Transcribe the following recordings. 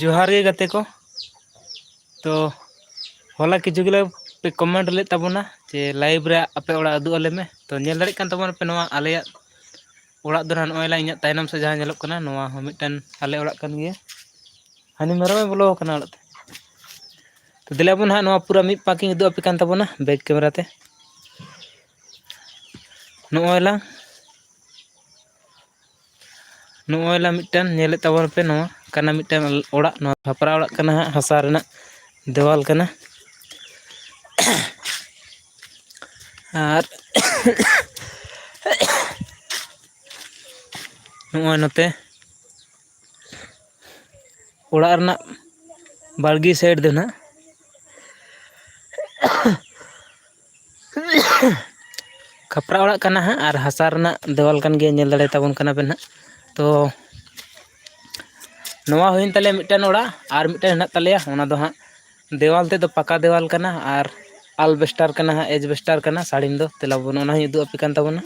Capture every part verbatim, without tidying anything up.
ᱡᱚᱦᱟᱨ ᱜᱮ ᱜᱟᱛᱮ ᱠᱚ᱾ ᱛᱚ ᱦᱚᱞᱟ ᱠᱤᱪᱷᱩ ᱜᱮᱞᱮ ᱯᱮ ᱠᱚᱢᱮᱱᱴ ᱞᱮᱫ ᱛᱟᱵᱚᱱᱟ ᱡᱮ ᱞᱟᱭᱤᱵᱷ ᱨᱮ ᱟᱯᱮ ᱚᱲᱟᱜ ᱩᱫᱩᱜ ᱟᱞᱮ ᱢᱮ᱾ ᱛᱚ ᱧᱮᱞ ᱫᱟᱲᱮᱭᱟᱜ ᱠᱟᱱ ᱛᱟᱵᱚᱱᱟ ᱯᱮ ᱱᱚᱣᱟ ᱟᱞᱮᱭᱟᱜ ᱚᱲᱟᱜ ᱫᱚ ᱱᱟᱦᱟᱜ ᱱᱚᱜᱼᱚᱭ ᱞᱟᱝ ᱤᱧᱟᱹᱜ ᱛᱟᱭᱱᱚᱢ ᱥᱮᱫ ᱡᱟᱦᱟᱸ ᱧᱮᱞᱚᱜ ᱠᱟᱱᱟ, ᱱᱚᱣᱟ ᱦᱚᱸ ᱢᱤᱫᱴᱮᱱ ᱟᱞᱮ ᱚᱲᱟᱜ ᱠᱟᱱ ᱜᱮᱭᱟ᱾ ᱦᱟᱹᱱᱤ ᱢᱮᱨᱚᱢᱮ ᱵᱚᱞᱚ ᱟᱠᱟᱱᱟ ᱚᱲᱟᱜ ᱛᱮ᱾ ᱛᱚ ᱫᱮᱞᱟ ᱵᱚᱱ ᱱᱟᱦᱟᱜ ᱱᱚᱣᱟ ᱯᱩᱨᱟᱹ ᱢᱤᱫ ᱯᱟᱸᱠᱤᱧ ᱩᱫᱩᱜ ᱟᱯᱮ ᱠᱟᱱ ᱛᱟᱵᱚᱱᱟ ᱵᱮᱠ ᱠᱮᱢᱮᱨᱟ ᱛᱮ᱾ ᱱᱚᱜᱼᱚᱭ ᱞᱟᱝ ᱱᱚᱜᱼᱚᱭ ᱞᱟ ᱢᱤᱫᱴᱟᱝ ᱧᱮᱞᱮᱫ ᱛᱟᱵᱚᱱ ᱯᱮ, ᱱᱚᱣᱟ ᱠᱟᱱᱟ ᱢᱤᱫᱴᱟᱝ ᱚᱲᱟᱜ, ᱱᱚᱣᱟ ᱠᱷᱟᱯᱨᱟ ᱚᱲᱟᱜ ᱠᱟᱱᱟ ᱦᱟᱸᱜ, ᱦᱟᱥᱟ ᱨᱮᱱᱟᱜ ᱫᱮᱣᱟᱞ ᱠᱟᱱᱟ᱾ ᱟᱨ ᱱᱚᱜᱼᱚᱭ ᱱᱚᱛᱮ ᱚᱲᱟᱜ ᱨᱮᱱᱟᱜ ᱵᱟᱲᱜᱮ ᱥᱟᱭᱤᱰ ᱫᱚ ᱱᱟᱜ ᱠᱷᱟᱯᱨᱟ ᱚᱲᱟᱜ ᱠᱟᱱᱟ ᱦᱟᱸᱜ, ᱟᱨ ᱦᱟᱥᱟ ᱨᱮᱱᱟᱜ ᱫᱮᱣᱟᱞ ᱠᱟᱱ ᱜᱮᱭᱟ, ᱧᱮᱞ ᱫᱟᱲᱮ ᱛᱟᱵᱚᱱ ᱠᱟᱱᱟ ᱵᱮᱱ ᱦᱟᱸᱜ᱾ ᱛᱚ ᱱᱚᱣᱟ ᱦᱩᱭᱮᱱ ᱛᱟᱞᱮᱭᱟ ᱢᱤᱫᱴᱮᱱ ᱚᱲᱟᱜ, ᱟᱨ ᱢᱤᱫᱴᱮᱱ ᱦᱮᱱᱟᱜ ᱛᱟᱞᱮᱭᱟ, ᱚᱱᱟ ᱫᱚ ᱦᱟᱸᱜ ᱫᱮᱣᱟᱞ ᱛᱮᱫ ᱫᱚ ᱯᱟᱠᱟ ᱫᱮᱣᱟᱞ ᱠᱟᱱᱟ, ᱟᱨ ᱟᱞᱵᱮᱥᱴᱟᱨ ᱠᱟᱱᱟ ᱦᱟᱸᱜ, ᱮᱡᱵᱮᱥᱴᱟᱨ ᱠᱟᱱᱟ᱾ ᱥᱟᱹᱲᱤᱢ ᱫᱚ ᱛᱮᱞᱟ ᱵᱚᱱ ᱚᱱᱟ ᱦᱚᱸᱧ ᱩᱫᱩᱜ ᱟᱯᱮ ᱠᱟᱱ ᱛᱟᱵᱚᱱᱟ᱾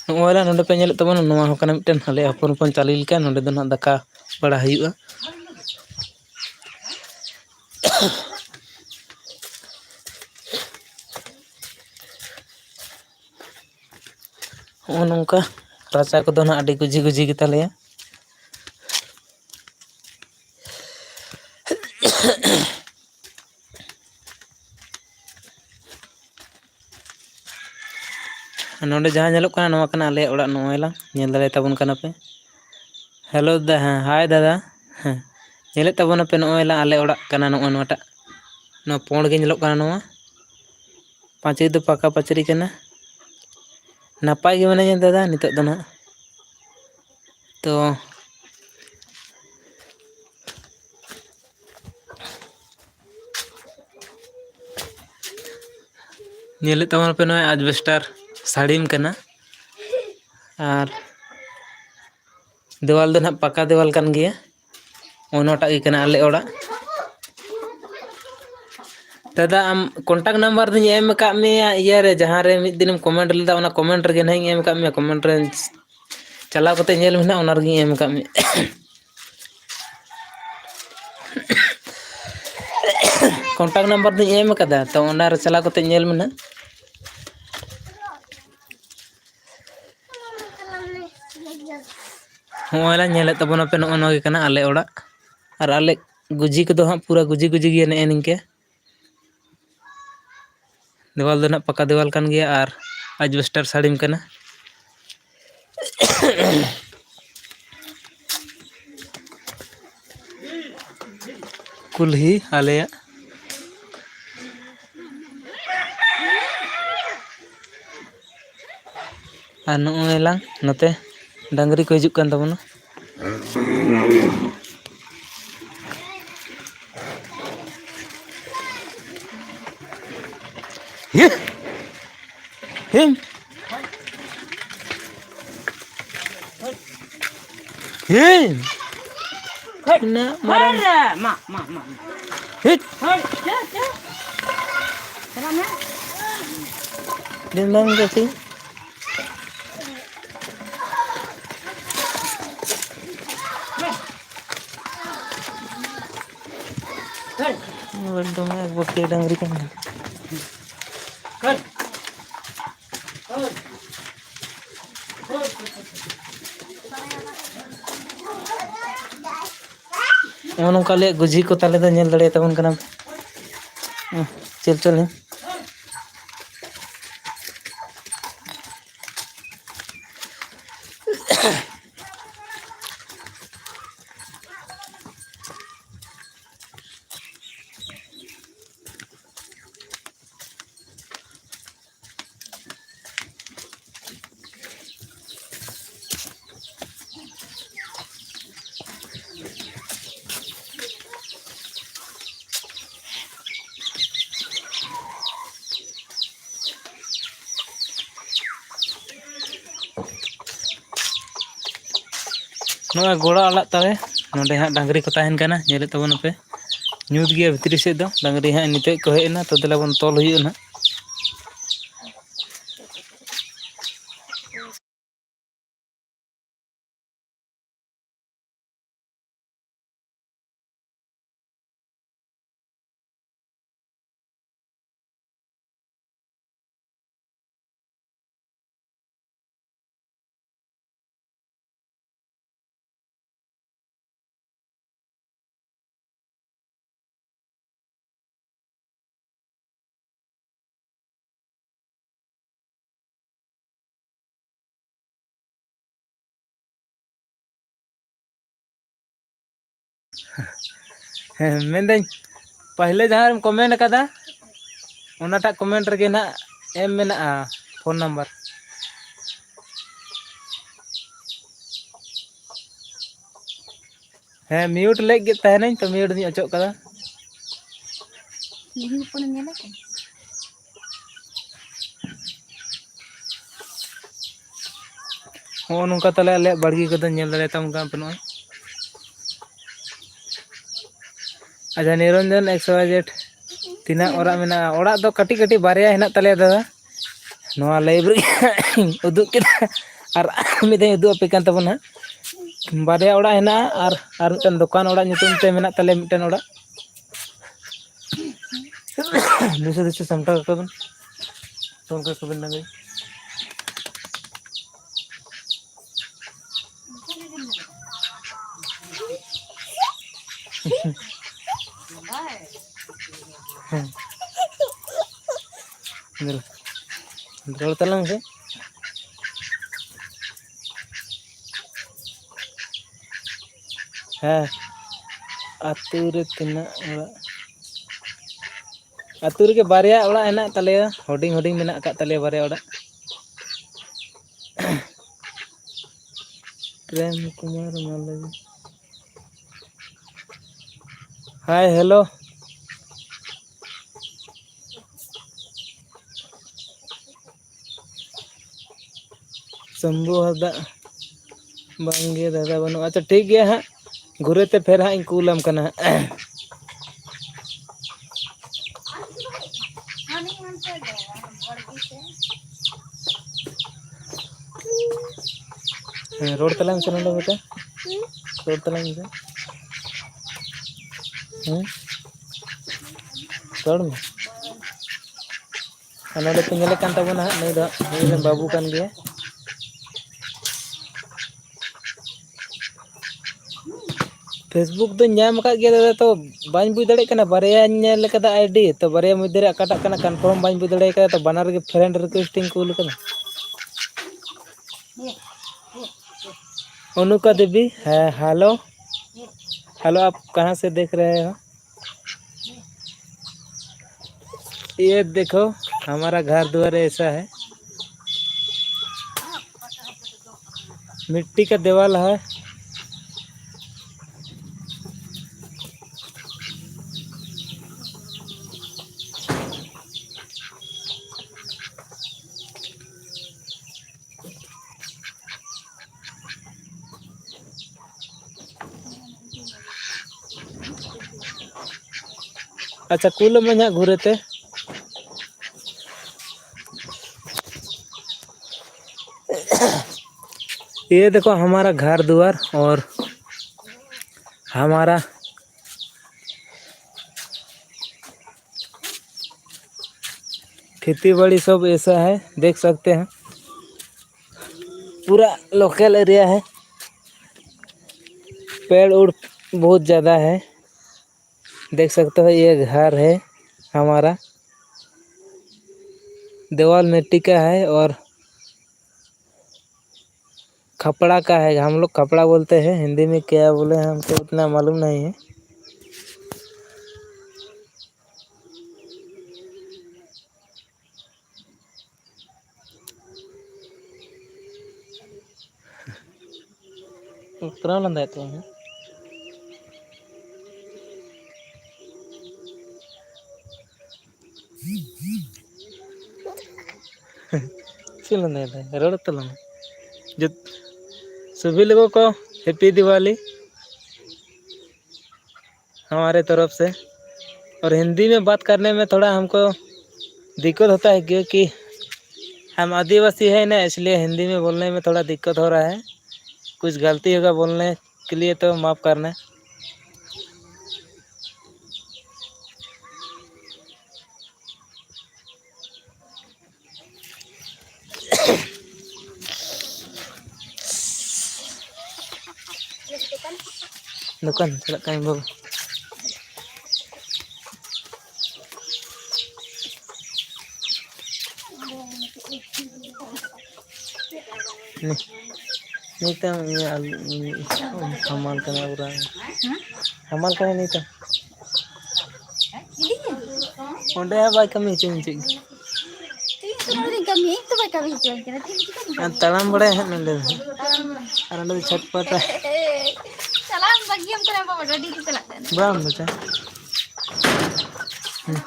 ᱱᱚᱜᱼᱚᱭ ᱱᱟ ᱱᱚᱰᱮ ᱯᱮ ᱧᱮᱞᱮᱫ ᱛᱟᱵᱚᱱᱟ, ᱱᱚᱣᱟ ᱦᱚᱸ ᱠᱟᱱᱟ ᱢᱤᱫᱴᱮᱱ ᱟᱞᱮ ᱦᱚᱯᱚᱱ ᱦᱚᱯᱚᱱ ᱪᱟᱹᱞᱤ ᱞᱮᱠᱟ, ᱱᱚᱰᱮ ᱫᱚ ᱱᱟᱦᱟᱜ ᱫᱟᱠᱟ ᱵᱟᱲᱟ ᱦᱩᱭᱩᱜᱼᱟ᱾ ᱦᱚᱸᱜᱼᱚ ᱱᱚᱝᱠᱟ ᱨᱟᱪᱟ ᱠᱚᱫᱚ ᱱᱟᱦᱟᱜ ᱟᱹᱰᱤ ᱜᱩᱡᱤ ᱜᱩᱡᱤ ᱜᱮᱛᱟᱞᱮᱭᱟ᱾ ᱱᱚᱰᱮ ᱡᱟᱦᱟᱸ ᱧᱮᱞᱚᱜ ᱠᱟᱱᱟ, ᱱᱚᱣᱟ ᱠᱟᱱᱟ ᱟᱞᱮᱭᱟᱜ ᱚᱲᱟᱜ᱾ ᱱᱚᱜᱼᱚᱭ ᱞᱟᱝ ᱧᱮᱞ ᱫᱟᱲᱮ ᱛᱟᱵᱚᱱ ᱠᱟᱱᱟ ᱯᱮ᱾ ᱦᱮᱞᱳ ᱫᱟ, ᱦᱮᱸ, ᱦᱟᱭ ᱫᱟᱫᱟ᱾ ᱦᱮᱸ, ᱧᱮᱞᱮᱫ ᱛᱟᱵᱚᱱᱟᱯᱮ, ᱱᱚᱜᱼᱚᱭ ᱞᱟᱝ ᱟᱞᱮ ᱚᱲᱟᱜ ᱠᱟᱱᱟ, ᱱᱚᱜᱼᱚᱭ ᱱᱚᱣᱟᱴᱟᱜ, ᱱᱚᱣᱟ ᱯᱩᱸᱰ ᱜᱮ ᱧᱮᱞᱚᱜ ᱠᱟᱱᱟ ᱱᱚᱣᱟ᱾ ᱯᱟᱸᱪᱨᱤ ᱫᱚ ᱯᱟᱠᱟ ᱯᱟᱸᱪᱨᱤ ᱠᱟᱱᱟ᱾ ᱱᱟᱯᱟᱭ ᱜᱮ ᱢᱮᱱᱟᱧᱟ ᱫᱟᱫᱟ ᱱᱤᱛᱚᱜ ᱫᱚ ᱱᱟᱦᱟᱜ᱾ ᱛᱚ ᱧᱮᱞᱮᱫ ᱛᱟᱵᱚᱱᱟᱯᱮ, ᱱᱚᱜᱼᱚᱭ ᱟᱡᱵᱮᱥᱴᱟᱨ ᱥᱟᱹᱲᱤᱢ ᱠᱟᱱᱟ, ᱟᱨ ᱫᱮᱣᱟᱞ ᱫᱚ ᱱᱟᱦᱟᱜ ᱯᱟᱠᱟ ᱫᱮᱣᱟᱞ ᱠᱟᱱ ᱜᱮᱭᱟ᱾ ᱚᱱᱟᱴᱟᱜ ᱜᱮ ᱠᱟᱱᱟ ᱟᱞᱮ ᱚᱲᱟᱜ᱾ ᱫᱟᱫᱟ, ᱟᱢ contact number ᱫᱚᱧ ᱮᱢ ᱟᱠᱟᱫ ᱢᱮᱭᱟ ᱤᱭᱟᱹ ᱨᱮ, ᱡᱟᱦᱟᱸ ᱨᱮ ᱢᱤᱫ ᱫᱤᱱᱮᱢ comment ᱞᱮᱫᱟ, ᱚᱱᱟ comment ᱨᱮᱜᱮ ᱱᱟᱦᱟᱜ ᱤᱧ ᱮᱢ ᱟᱠᱟᱫ ᱢᱮᱭᱟ᱾ Comment ᱨᱮ ᱪᱟᱞᱟᱣ ᱠᱟᱛᱮ ᱧᱮᱞ ᱢᱮ ᱱᱟᱦᱟᱜ, ᱚᱱᱟ ᱨᱮᱜᱮᱧ ᱮᱢ ᱟᱠᱟᱫ ᱢᱮᱭᱟ᱾ Contact number ᱫᱚᱧ ᱮᱢ ᱟᱠᱟᱫᱟ, ᱛᱚ ᱚᱱᱟ ᱨᱮ ᱪᱟᱞᱟᱣ ᱠᱟᱛᱮ ᱧᱮᱞ ᱢᱮ ᱱᱟᱦᱟᱜ᱾ ᱦᱚᱸᱜᱼᱚᱭ ᱞᱟᱝ ᱧᱮᱞᱮᱫ ᱛᱟᱵᱚᱱᱟᱯᱮ, ᱱᱚᱜᱼᱚ ᱱᱚᱣᱟ ᱜᱮ ᱠᱟᱱᱟ ᱟᱞᱮ ᱚᱲᱟᱜ᱾ ᱟᱨ ᱟᱞᱮ ᱜᱩᱡᱤ ᱠᱚᱫᱚ ᱦᱟᱸᱜ ᱯᱩᱨᱟᱹ ᱜᱩᱡᱤ ᱜᱩᱡᱤ ᱜᱮᱭᱟ ᱱᱮᱜᱼᱮ ᱱᱤᱝᱠᱟᱹ᱾ ᱫᱮᱣᱟᱞ ᱫᱚ ᱱᱟᱦᱟᱜ ᱯᱟᱠᱟ ᱫᱮᱣᱟᱞ ᱠᱟᱱ ᱜᱮᱭᱟ ᱟᱨ ᱟᱡᱵᱮᱥᱴᱟᱨ ᱥᱟᱹᱲᱤᱢ ᱠᱟᱱᱟ᱾ ᱠᱩᱞᱦᱤ ᱟᱞᱮᱭᱟᱜ᱾ ᱟᱨ ᱱᱚᱜᱼᱚᱭ ᱞᱟᱝ ᱱᱚᱛᱮ ᱰᱟᱝᱨᱤ ᱠᱚ ᱦᱤᱡᱩᱜ ᱠᱟᱱ ᱛᱟᱵᱚᱱᱟ᱾ ᱦᱤ! ᱦᱤ! ᱦᱤ! ᱛᱤᱱᱟᱹᱜ ᱢᱟᱨᱟᱝ᱾ ᱦᱤ! ᱫᱤᱱ ᱵᱟᱝ ᱜᱟᱛᱮ᱾ ᱫᱚᱢᱮ ᱵᱚᱠᱤ ᱰᱟᱝᱨᱤ ᱠᱟᱱᱟ᱾ ᱱᱚᱜᱼᱚ ᱱᱚᱝᱠᱟ ᱟᱞᱮᱭᱟᱜ ᱜᱩᱡᱷᱤ ᱠᱚ ᱛᱟᱞᱮ ᱫᱚ ᱧᱮᱞ ᱫᱟᱲᱮᱭᱟᱛᱟᱵᱚᱱ ᱠᱟᱱᱟ᱾ ᱦᱮᱸ, ᱪᱮᱞ ᱪᱮᱞ ᱦᱮᱸ᱾ ᱱᱚᱜᱼᱚᱭ ᱜᱚᱲᱟ ᱟᱲᱟᱜ ᱛᱟᱞᱮ, ᱱᱚᱰᱮ ᱦᱟᱸᱜ ᱰᱟᱝᱨᱤ ᱠᱚ ᱛᱟᱦᱮᱱ ᱠᱟᱱᱟ, ᱧᱮᱞᱮᱫ ᱛᱟᱵᱚᱱᱟᱯᱮ᱾ ᱧᱩᱛ ᱜᱮᱭᱟ ᱵᱷᱤᱛᱨᱤ ᱥᱮᱫ ᱫᱚ᱾ ᱰᱟᱝᱨᱤ ᱦᱟᱸᱜ ᱱᱤᱛᱚᱜ ᱠᱚ ᱦᱮᱡ ᱮᱱᱟ, ᱛᱚ ᱫᱮᱞᱟ ᱵᱚᱱ ᱛᱚᱞ ᱦᱩᱭᱩᱜᱼᱟ ᱱᱟᱦᱟᱜ᱾ ᱦᱮᱸ, ᱢᱮᱱᱫᱟᱹᱧ, ᱯᱟᱦᱞᱮ ᱡᱟᱦᱟᱸ ᱨᱮᱢ comment ᱟᱠᱟᱫᱟ, ᱚᱱᱟᱴᱟᱜ comment ᱨᱮᱜᱮ ᱱᱟᱜ ᱮᱢ ᱢᱮᱱᱟᱜᱼᱟ phone number᱾ ᱦᱮᱸ, mute ᱞᱮᱫ ᱜᱮ ᱛᱟᱦᱮᱱᱟᱹᱧ, ᱛᱚ mute ᱫᱩᱧ ᱚᱪᱚᱜ ᱠᱟᱫᱟ᱾ ᱢᱤᱦᱩ ᱦᱚᱯᱚᱱᱮᱢ ᱧᱮᱞᱮ ᱠᱟᱱᱟ? ᱦᱚᱸᱜᱼᱚ ᱱᱚᱝᱠᱟ ᱛᱟᱞᱮ ᱟᱞᱮᱭᱟᱜ ᱵᱟᱲᱜᱮ ᱠᱚᱫᱚ ᱧᱮᱞ ᱫᱟᱲᱮᱭᱟᱛᱟᱢ ᱠᱟᱱ ᱯᱮ ᱱᱚᱜᱼᱚᱭ᱾ ᱟᱪᱪᱷᱟ, ᱱᱤᱨᱚᱧᱡᱚᱱ X Y Z, ᱛᱤᱱᱟᱹᱜ ᱚᱲᱟᱜ ᱢᱮᱱᱟᱜᱼᱟ? ᱚᱲᱟᱜ ᱫᱚ ᱠᱟᱹᱴᱤᱡ ᱠᱟᱹᱴᱤᱡ ᱵᱟᱨᱭᱟ ᱦᱮᱱᱟᱜ ᱛᱟᱞᱮᱭᱟ ᱫᱟᱫᱟ᱾ ᱱᱚᱣᱟ live ᱨᱮ ᱩᱫᱩᱜ ᱠᱮᱫᱟ, ᱟᱨ ᱢᱤᱫ ᱫᱷᱟᱣ ᱤᱧ ᱩᱫᱩᱜ ᱟᱯᱮ ᱠᱟᱱ ᱛᱟᱵᱚᱱᱟ ᱦᱟᱸᱜ᱾ ᱵᱟᱨᱭᱟ ᱚᱲᱟᱜ ᱦᱮᱱᱟᱜᱼᱟ, ᱟᱨ, ᱟᱨ ᱢᱤᱫᱴᱮᱱ ᱫᱚᱠᱟᱱ ᱚᱲᱟᱜ ᱧᱩᱛᱩᱢ ᱛᱮ ᱢᱮᱱᱟᱜ ᱛᱟᱞᱮᱭᱟ ᱢᱤᱫᱴᱮᱱ ᱚᱲᱟᱜ᱾ ᱫᱩᱥᱨᱟ ᱫᱩᱥᱨᱟ ᱥᱟᱢᱴᱟᱣ ᱠᱟᱠᱚ ᱵᱮᱱ᱾ ᱛᱚᱞ ᱠᱟᱠᱚ ᱵᱮᱱ ᱰᱟᱝᱨᱤ᱾ ᱦᱮᱸ᱾ ᱫᱮᱞᱟ᱾ ᱨᱚᱲ ᱛᱟᱞᱟᱝ ᱢᱮᱥᱮ᱾ ᱦᱮᱸ, ᱟᱹᱛᱩ ᱨᱮ ᱛᱤᱱᱟᱹᱜ ᱚᱲᱟᱜ? ᱟᱹᱛᱩ ᱨᱮᱜᱮ ᱵᱟᱨᱭᱟ ᱚᱲᱟᱜ ᱦᱮᱱᱟᱜ ᱛᱟᱞᱮᱭᱟ, ᱦᱩᱰᱤᱧ ᱦᱩᱰᱤᱧ ᱢᱮᱱᱟᱜ ᱟᱠᱟᱫ ᱛᱟᱞᱮᱭᱟ ᱵᱟᱨᱭᱟ ᱚᱲᱟᱜ᱾ ᱯᱨᱮᱢ ᱠᱩᱢᱟᱨ ᱢᱟᱞᱚᱵᱤᱭᱟ᱾ Hi, hello᱾ ᱥᱚᱢᱵᱷᱩ ᱦᱟᱸᱥᱫᱟ, ᱵᱟᱝᱜᱮ ᱫᱟᱫᱟ ᱵᱟᱹᱱᱩᱜᱼᱟ᱾ ᱟᱪᱪᱷᱟ, ᱴᱷᱤᱠ ᱜᱮᱭᱟ ᱦᱟᱸᱜ, ᱜᱷᱩᱨᱟᱹ ᱛᱮ ᱯᱷᱮᱨ ᱦᱟᱸᱜ ᱤᱧ ᱠᱩᱞᱟᱢ ᱠᱟᱱᱟ ᱦᱟᱸᱜ᱾ ᱦᱮᱸ, ᱨᱚᱲ ᱛᱟᱞᱟᱝ ᱢᱮᱥᱮ ᱱᱚᱰᱮ ᱢᱤᱫᱴᱮᱱ᱾ ᱨᱚᱲ ᱛᱟᱞᱟᱝ ᱢᱮᱥᱮ᱾ ᱦᱮᱸ? ᱨᱚᱲ ᱢᱮ᱾ ᱟᱨ ᱱᱚᱰᱮ ᱯᱮ ᱧᱮᱞᱮ ᱠᱟᱱ ᱛᱟᱵᱚᱱᱟ ᱦᱟᱸᱜ, ᱱᱩᱭ ᱫᱚ ᱦᱟᱸᱜ ᱱᱩᱭ ᱨᱮᱱ ᱵᱟᱹᱵᱩ ᱠᱟᱱ ᱜᱮᱭᱟ᱾ Facebook ᱫᱚᱧ ᱧᱟᱢ ᱟᱠᱟᱫ ᱜᱮᱭᱟ ᱫᱟᱫᱟ, ᱛᱚ ᱵᱟᱹᱧ ᱵᱩᱡᱽ ᱫᱟᱲᱮᱭᱟᱜ ᱠᱟᱱᱟ, ᱵᱟᱨᱭᱟᱧ ᱧᱮᱞ ᱟᱠᱟᱫᱟ ᱟᱭᱰᱤ, ᱛᱚ ᱵᱟᱨᱭᱟ ᱢᱚᱫᱽᱫᱷᱮ ᱨᱮ ᱚᱠᱟᱴᱟᱜ ᱠᱟᱱᱟ ᱠᱚᱱᱯᱷᱟᱨᱢ ᱵᱟᱹᱧ ᱵᱩᱡᱽ ᱫᱟᱲᱮ ᱠᱟᱫᱟ, ᱛᱚ ᱵᱟᱱᱟᱨ ᱨᱮᱜᱮ ᱯᱷᱨᱮᱱᱰ ᱨᱤᱠᱩᱭᱮᱥᱴ ᱤᱧ ᱠᱩᱞ ᱠᱟᱱᱟ᱾ ᱚᱱᱩᱠᱟ ᱫᱮᱵᱤ, ᱦᱮᱸ, ᱦᱮᱞᱳ, ᱦᱮᱞᱳ, ᱟᱯ ᱠᱟᱦᱟᱸ ᱥᱮ ᱫᱮᱠᱷ ᱨᱟᱦᱮ ᱦᱳ? ये देखो, हमारा घर द्वार ऐसा है, मिट्टी का दीवाल है। ᱟᱪᱪᱷᱟ, ᱠᱩᱞ ᱟᱹᱢᱟᱹᱧ ᱦᱟᱸᱜ ᱜᱷᱩᱨᱟᱹ ᱛᱮ᱾ ये देखो हमारा घर द्वार और हमारा खेती बाड़ी सब ऐसा है, देख सकते हैं। पूरा लोकल एरिया है, पेड़ उड़ बहुत ज़्यादा है। देख सकते हो, ये घर है हमारा, दीवाल मिट्टी का है और खपड़ा का है, हम लोग खपड़ा बोलते हैं, हिंदी में क्या बोले हैं, हमको उतना मालूम नहीं है। ᱩᱛᱨᱟᱹᱣ ᱞᱟᱸᱫᱟᱭᱮᱫ ᱛᱟᱵᱚᱱᱟ᱾ ᱪᱮᱫ ᱞᱟᱸᱫᱟᱭᱮᱫᱟᱭ? ᱨᱚᱲ ᱛᱟᱞᱟᱝ ᱢᱮ᱾ ᱡᱚᱛ-, ᱥᱚᱵᱷᱤ ᱞᱳᱜᱳ ᱠᱚ, ᱦᱮᱯᱤ ᱫᱤᱣᱟᱞᱤ ᱦᱟᱢᱟᱨᱮ ᱛᱚᱨᱚᱯ ᱥᱮ᱾ ᱚᱨ ᱦᱤᱱᱫᱤ ᱢᱮ ᱵᱟᱛ ᱠᱟᱨᱱᱮ ᱢᱮ ᱛᱷᱚᱲᱟ ᱦᱟᱢᱠᱳ दिक्कत होता है क्योंकि हम आदिवासी है ना, इसलिए हिंदी में बोलने में थोड़ा दिक्कत हो रहा है। कुछ गलती होगा बोलने के लिए तो माफ़ करना। ᱫᱚᱠᱟᱱ ᱪᱟᱞᱟᱜ ᱠᱟᱱᱟᱧ ᱵᱟᱹᱵᱩ᱾ ᱱᱤᱛᱚᱝ ᱤᱧᱟᱹᱜ ᱦᱟᱢᱟᱞ ᱠᱟᱱᱟ ᱯᱩᱨᱟᱹ᱾ ᱦᱟᱢᱟᱞ ᱠᱟᱱᱟ ᱱᱤᱛᱚᱝ᱾ ᱚᱸᱰᱮ ᱦᱚᱸ ᱵᱟᱭ ᱠᱟᱹᱢᱤ ᱦᱚᱪᱚᱧ ᱪᱮᱫ ᱜᱮ᱾ ᱤᱧ ᱛᱚ ᱱᱚᱰᱮ ᱫᱚᱧ ᱠᱟᱹᱢᱤᱭᱟ, ᱤᱧ ᱛᱚ ᱵᱟᱭ ᱠᱟᱹᱢᱤ ᱦᱚᱪᱚᱧ ᱠᱟᱱᱟ᱾ ᱪᱮᱫ ᱤᱧ ᱪᱤᱠᱟᱹ ᱠᱮᱫᱟ? ᱟᱨ ᱛᱟᱲᱟᱢ ᱵᱟᱲᱟᱭ ᱦᱟᱸᱜ ᱱᱚᱰᱮ ᱫᱚ᱾ ᱟᱨ ᱚᱸᱰᱮ ᱫᱚ ᱪᱷᱚᱴᱯᱚᱴ᱾ ᱪᱟᱞᱟᱣ ᱮᱢ ᱵᱟᱹᱜᱤᱭᱟᱢ ᱠᱟᱱᱟ ᱵᱟᱵᱟ, ᱰᱟᱹᱰᱤ ᱜᱮ ᱪᱟᱞᱟᱜ ᱠᱟᱱᱟ᱾ ᱵᱟᱝ ᱫᱚ ᱪᱮᱫ? ᱦᱩᱸ᱾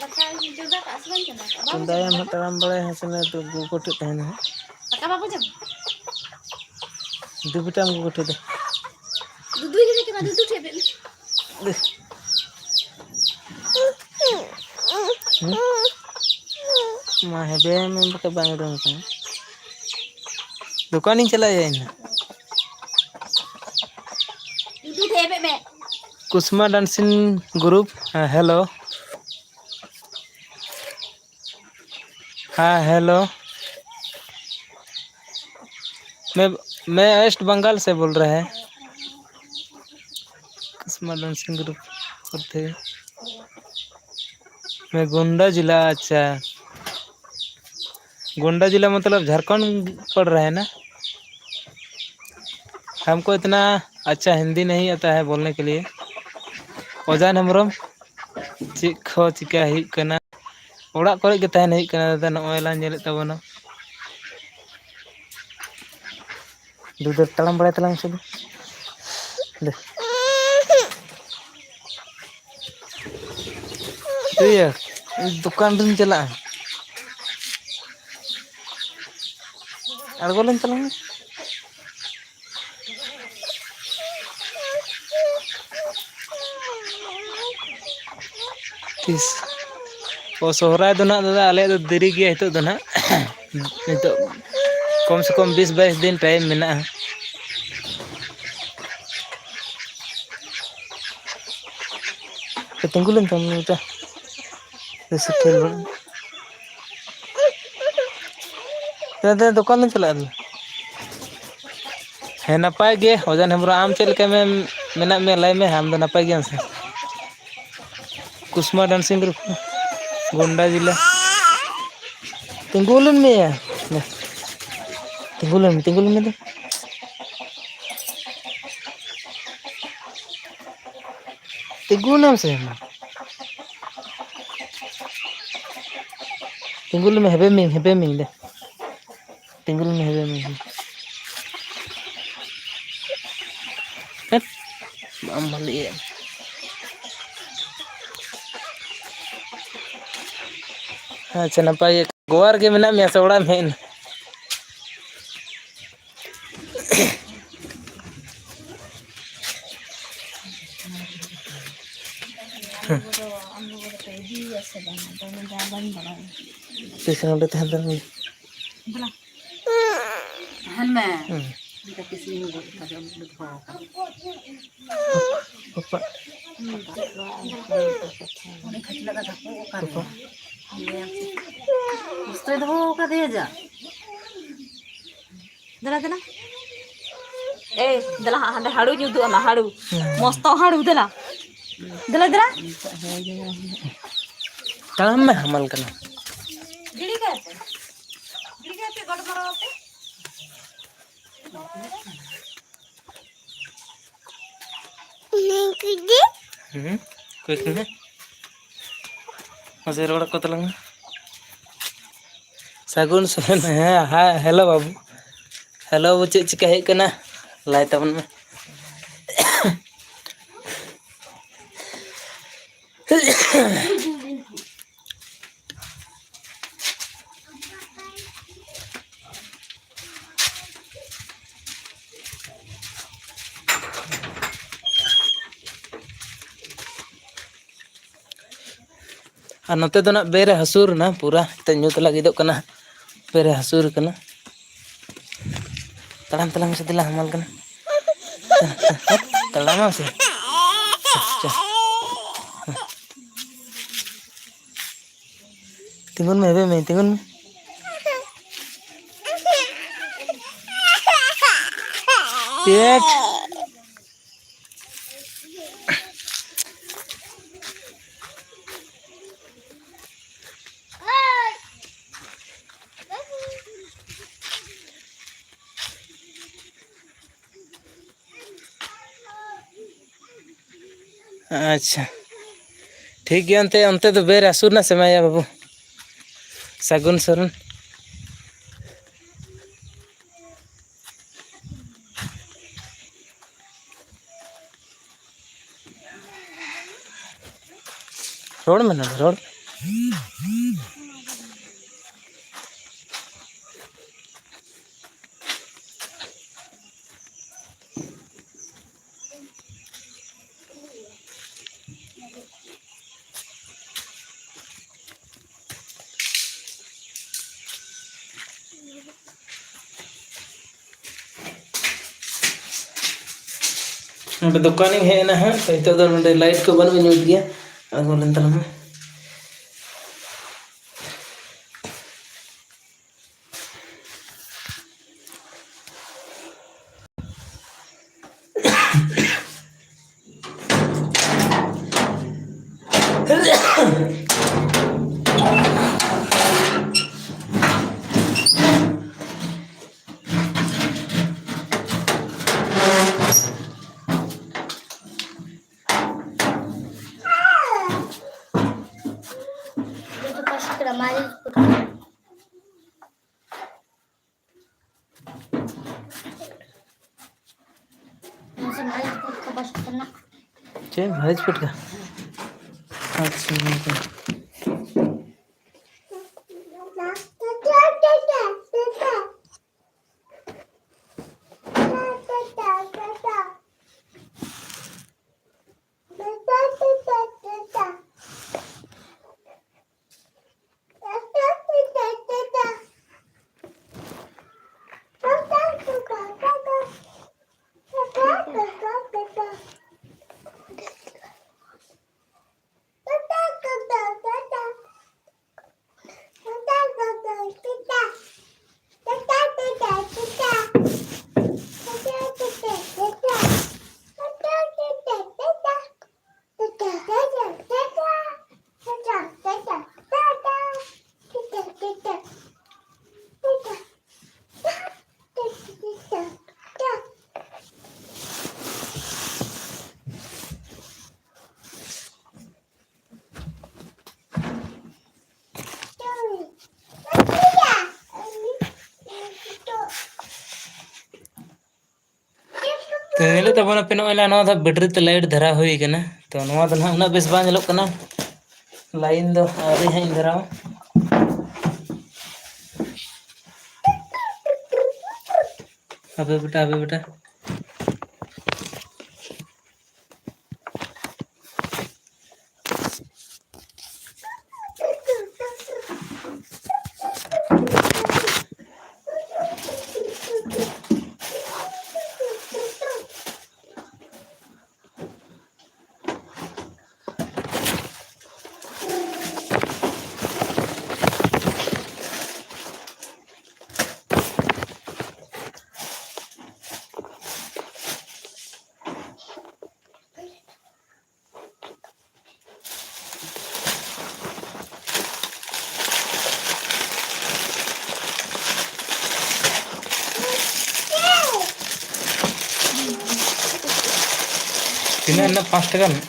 ᱫᱟᱠᱟ ᱡᱚᱢ ᱫᱟᱠᱟ ᱟᱥᱮ ᱵᱟᱝ ᱪᱚᱸᱫᱟ ᱠᱟᱜᱼᱟ? ᱵᱟᱵᱟ ᱪᱚᱸᱫᱟᱭᱟᱢ ᱡᱚᱢ ᱦᱟᱸᱜ, ᱠᱟᱫᱟ? ᱛᱟᱲᱟᱢ ᱵᱟᱲᱟᱭᱟ ᱦᱟᱸᱜ, ᱥᱮ ᱱᱚᱰᱮ ᱫᱚ ᱜᱚᱜᱚ ᱴᱷᱮᱡ ᱛᱟᱦᱮᱱᱟ ᱦᱟᱸᱜ᱾ ᱫᱟᱠᱟ ᱵᱟᱵᱚ ᱡᱚᱢᱟ? ᱫᱩ ᱵᱮᱴᱟ ᱟᱢ ᱜᱚᱜᱚ ᱴᱷᱮᱡ ᱫᱚ᱾ ᱫᱩᱫᱩᱭ ᱞᱟᱹᱭ ᱠᱟᱱᱟ, ᱫᱩᱫᱩ ᱴᱷᱮᱡ ᱵᱮᱱ᱾ ᱫᱮ᱾ ᱦᱩᱸ? ᱢᱟ ᱦᱮᱵᱮ ᱢᱮ ᱵᱟᱠᱷᱟᱡ ᱵᱟᱝ ᱩᱰᱩᱝ ᱠᱟᱱᱟ᱾ ᱫᱚᱠᱟᱱᱤᱧ ᱪᱟᱞᱟᱜ ᱭᱟ ᱤᱧ ᱦᱟᱸᱜ᱾ ᱫᱩᱫᱩ ᱴᱷᱮᱡ ᱮᱵᱮᱡ ᱢᱮ᱾ ᱠᱩᱥᱢᱟ dancing group, ᱦᱮᱸ, hello᱾ हाँ, हेलो। मैं, मैं वेस्ट बंगाल से बोल रहे हैं। कुसुमा डांसिंग ग्रुप करते हैं। मैं गोंडा जिला, अच्छा। गोंडा जिला मतलब झारखंड पड़ रहा है ना? हमको इतना अच्छा हिंदी नहीं आता है बोलने के लिए। ᱚᱡᱟᱱ ᱦᱮᱢᱵᱨᱚᱢ, ᱪᱮᱫ ᱠᱚ ᱪᱤᱠᱟ ᱦᱩᱭᱩᱜ ᱠᱟᱱᱟ? ᱚᱲᱟᱜ ᱠᱚᱨᱮ ᱜᱮ ᱛᱟᱦᱮᱱ ᱦᱩᱭᱩᱜ ᱠᱟᱱᱟ ᱫᱟᱫᱟ, ᱱᱚᱜᱼᱚᱭ ᱞᱟᱝ ᱧᱮᱞᱮᱫ ᱛᱟᱵᱚᱱᱟ᱾ ᱫᱩ ᱫᱚ ᱛᱟᱲᱟᱢ ᱵᱟᱲᱟᱭ ᱛᱟᱞᱟᱝ ᱢᱮᱥᱮ ᱫᱩ᱾ ᱫᱩ᱾ ᱤᱭᱟᱹ, ᱫᱚᱠᱟᱱ ᱨᱤᱧ ᱪᱟᱞᱟᱜᱼᱟ᱾ ᱟᱬᱜᱚ ᱞᱮᱱ ᱛᱟᱞᱟᱝ ᱢᱮ᱾ ᱛᱤᱥ? ᱚ, ᱥᱚᱦᱨᱟᱭ ᱫᱚ ᱱᱟᱦᱟᱜ ᱫᱟᱫᱟ, ᱟᱞᱮᱭᱟᱜ ᱫᱚ ᱫᱮᱨᱤ ᱜᱮᱭᱟ ᱱᱤᱛᱚᱜ ᱫᱚ ᱱᱟᱦᱟᱜ᱾ ᱱᱤᱛᱚᱜ ᱠᱚᱢ ᱥᱮ ᱠᱚᱢ ᱵᱤᱥ ᱵᱟᱭᱤᱥ ᱫᱤᱱ ᱴᱟᱭᱤᱢ ᱢᱮᱱᱟᱜᱼᱟ᱾ ᱛᱤᱸᱜᱩ ᱞᱮᱱ ᱛᱟᱢ ᱵᱮᱴᱟ᱾ ᱵᱮᱥ ᱠᱷᱮᱞ ᱵᱟᱲᱟ᱾ ᱫᱟᱫᱟ, ᱫᱚᱠᱟᱱ ᱞᱤᱧ ᱪᱟᱞᱟᱜᱼᱟ᱾ ᱦᱮᱸ, ᱱᱟᱯᱟᱭ ᱜᱮ᱾ ᱚᱡᱟᱱ ᱦᱮᱢᱵᱨᱚᱢ, ᱟᱢ ᱪᱮᱫ ᱞᱮᱠᱟ ᱢᱮ-, ᱢᱮᱱᱟᱜ ᱢᱮᱭᱟ? ᱞᱟᱹᱭ ᱢᱮ, ᱟᱢ ᱫᱚ ᱱᱟᱯᱟᱭ ᱜᱮᱭᱟᱢ ᱥᱮ? ᱠᱩᱥᱢᱟ dancing group, ᱜᱳᱱᱰᱟ ᱡᱮᱞᱟ᱾ ᱛᱤᱸᱜᱩ ᱞᱮᱱ ᱢᱮᱭᱟ᱾ ᱛᱤᱸᱜᱩ ᱞᱮᱱ ᱢᱮ, ᱛᱤᱸᱜᱩ ᱞᱮᱱ ᱢᱮ ᱫᱚ᱾ ᱛᱤᱸᱜᱩᱱᱟᱢ ᱥᱮ ᱢᱟ᱾ ᱛᱤᱸᱜᱩ ᱞᱮᱢᱮ, ᱦᱮᱵᱮ ᱢᱤᱧ, ᱦᱮᱵᱮ ᱢᱤᱧ ᱫᱮ᱾ ᱛᱤᱸᱜᱩ ᱞᱮᱢᱮ, ᱦᱮᱵᱮ ᱢᱤᱧ᱾ ᱦᱮᱴ, ᱵᱟᱢ ᱵᱷᱟᱹᱞᱤᱭᱟ᱾ ᱟᱪᱪᱷᱟ, ᱱᱟᱯᱟᱭ ᱜᱮ᱾ ᱜᱳᱣᱟ ᱨᱮᱜᱮ ᱢᱮᱱᱟᱜ ᱢᱮᱭᱟ ᱥᱮ ᱚᱲᱟᱜ ᱮᱢ ᱦᱮᱡ ᱮᱱᱟ? ᱛᱤᱥ ᱱᱚᱰᱮ ᱛᱟᱦᱮᱸ ᱞᱮᱱ? ᱛᱟᱦᱮᱱ ᱢᱮ᱾ ᱦᱩᱸ᱾ ᱚᱱᱠᱟ ᱛᱤᱥ ᱤᱧ ᱜᱚᱡ ᱠᱟᱫᱮ, ᱩᱱᱤ ᱫᱚ ᱫᱚᱦᱚ ᱠᱟᱫᱮ᱾ ᱯᱟᱯᱟ᱾ ᱩᱱᱤ ᱠᱷᱟᱹᱪᱞᱟᱹᱜ ᱫᱚ ᱫᱷᱟᱯᱚᱜ ᱠᱟᱫᱮ᱾ ᱯᱟᱯᱟ᱾ ᱵᱚᱥᱛᱟᱭ ᱫᱚᱦᱚ ᱠᱟᱫᱮᱭᱟ ᱡᱟ᱾ ᱫᱮᱞᱟ, ᱫᱮᱞᱟ᱾ ᱮᱭ, ᱫᱮᱞᱟ ᱦᱟᱸᱜ ᱦᱟᱸᱰᱮ ᱦᱟᱹᱲᱩᱧ ᱩᱫᱩᱜ ᱟᱢᱟ, ᱦᱟᱹᱲᱩ᱾ ᱦᱩᱸ᱾ ᱢᱚᱥᱛᱚ ᱦᱟᱹᱲᱩ, ᱫᱮᱞᱟ᱾ ᱫᱮᱞᱟ, ᱫᱮᱞᱟ᱾ ᱛᱟᱲᱟᱢ ᱢᱮ, ᱦᱟᱢᱟᱞ ᱠᱟᱱᱟ᱾ ᱜᱤᱲᱤ ᱠᱟᱭ ᱯᱮ᱾ ᱜᱤᱲᱤ ᱠᱟᱭ ᱯᱮ, ᱜᱚᱰ ᱢᱟᱨᱟᱣ ᱯᱮ᱾ ᱦᱩᱸ, ᱚᱠᱚᱭ ᱠᱟᱱᱟ? ᱢᱟᱥᱮ ᱨᱚᱲ ᱟᱠᱚ ᱛᱟᱞᱟᱝ ᱢᱮ᱾ ᱥᱟᱹᱜᱩᱱ ᱥᱚᱨᱮᱱ, ᱦᱮᱸ, ᱦᱮᱸ, hello ᱵᱟᱹᱵᱩ᱾ Hello ᱵᱟᱹᱵᱩ, ᱪᱮᱫ ᱪᱤᱠᱟᱹ ᱦᱩᱭᱩᱜ ᱠᱟᱱᱟ? ᱞᱟᱹᱭ ᱛᱟᱵᱚᱱ ᱢᱮ᱾ ᱟᱨ ᱱᱚᱛᱮ ᱫᱚ ᱱᱟᱜ ᱵᱮᱨ ᱮ ᱦᱟᱹᱥᱩᱨ ᱮᱱᱟ, ᱯᱩᱨᱟ ᱛᱮ ᱧᱩᱛ ᱞᱟᱹᱜᱤᱫᱚᱜ ᱠᱟᱱᱟ, ᱵᱮᱨ ᱮ ᱦᱟᱹᱥᱩᱨ ᱠᱟᱱᱟ᱾ ᱛᱟᱲᱟᱢ ᱛᱟᱞᱟᱝ ᱢᱮᱥᱮ, ᱫᱮᱞᱟ, ᱦᱟᱢᱟᱞ ᱠᱟᱱᱟ᱾ ᱛᱟᱲᱟᱢ ᱢᱮᱥᱮ᱾ ᱛᱤᱸᱜᱩᱱ ᱢᱮ, ᱦᱮᱵᱮ ᱢᱮ, ᱛᱤᱸᱜᱩᱱ ᱢᱮ᱾ ᱯᱮᱴ᱾ ᱟᱪᱪᱷᱟ, ᱴᱷᱤᱠ ᱜᱮᱭᱟ᱾ ᱚᱱᱛᱮ, ᱚᱱᱛᱮ ᱫᱚ ᱵᱮᱨ ᱦᱟᱹᱥᱩᱨ ᱱᱟ ᱥᱮ ᱢᱟᱭᱟ ᱵᱟᱹᱵᱩ? ᱥᱟᱹᱜᱩᱱ ᱥᱚᱨᱮᱱ᱾ ᱨᱚᱲ ᱢᱮ ᱱᱚᱰᱮ, ᱨᱚᱲ᱾ ᱱᱚᱰᱮ ᱫᱚᱠᱟᱱᱤᱧ ᱦᱮᱡ ᱮᱱᱟ ᱦᱟᱸᱜ, ᱛᱚ ᱱᱤᱛᱚᱜ ᱫᱚ ᱱᱚᱰᱮ ᱞᱟᱭᱤᱴ ᱠᱚ ᱵᱟᱹᱱᱩᱜᱼᱟ, ᱧᱩᱛ ᱜᱮᱭᱟ᱾ ᱟᱬᱜᱚ ᱞᱮᱱ ᱛᱟᱞᱟᱝ ᱢᱮ᱾ ᱪᱮᱫ ᱢᱟᱹᱨᱤᱪ ᱯᱩᱴᱠᱟᱹ? ᱟᱪᱪᱷᱟ, ᱜᱚᱝᱠᱮ᱾ ᱧᱮᱞᱮᱫ ᱛᱟᱵᱚᱱᱟᱯᱮ ᱱᱚᱜᱼᱚᱭ ᱱᱟ, ᱱᱚᱣᱟ ᱫᱚ ᱵᱮᱴᱨᱤ ᱛᱮ ᱞᱟᱭᱤᱴ ᱫᱷᱟᱨᱟ ᱦᱩᱭ ᱠᱟᱱᱟ᱾ ᱛᱚ ᱱᱚᱣᱟ ᱫᱚ ᱱᱟᱦᱟᱜ ᱩᱱᱟᱹᱜ ᱵᱮᱥ ᱵᱟᱝ ᱧᱮᱞᱚᱜ ᱠᱟᱱᱟ, ᱞᱟᱭᱤᱱ ᱫᱚ ᱟᱹᱣᱨᱤ ᱦᱟᱸᱜ ᱤᱧ ᱫᱷᱟᱨᱟᱣᱟ᱾ ᱦᱟᱯᱮ ᱵᱮᱴᱟ, ᱦᱟᱯᱮ ᱵᱮᱴᱟ᱾ ᱛᱤᱱᱟᱹᱜ ᱨᱮᱱᱟᱜ? ᱯᱟᱸᱪ ᱴᱟᱠᱟ ᱨᱮᱱᱟᱜ?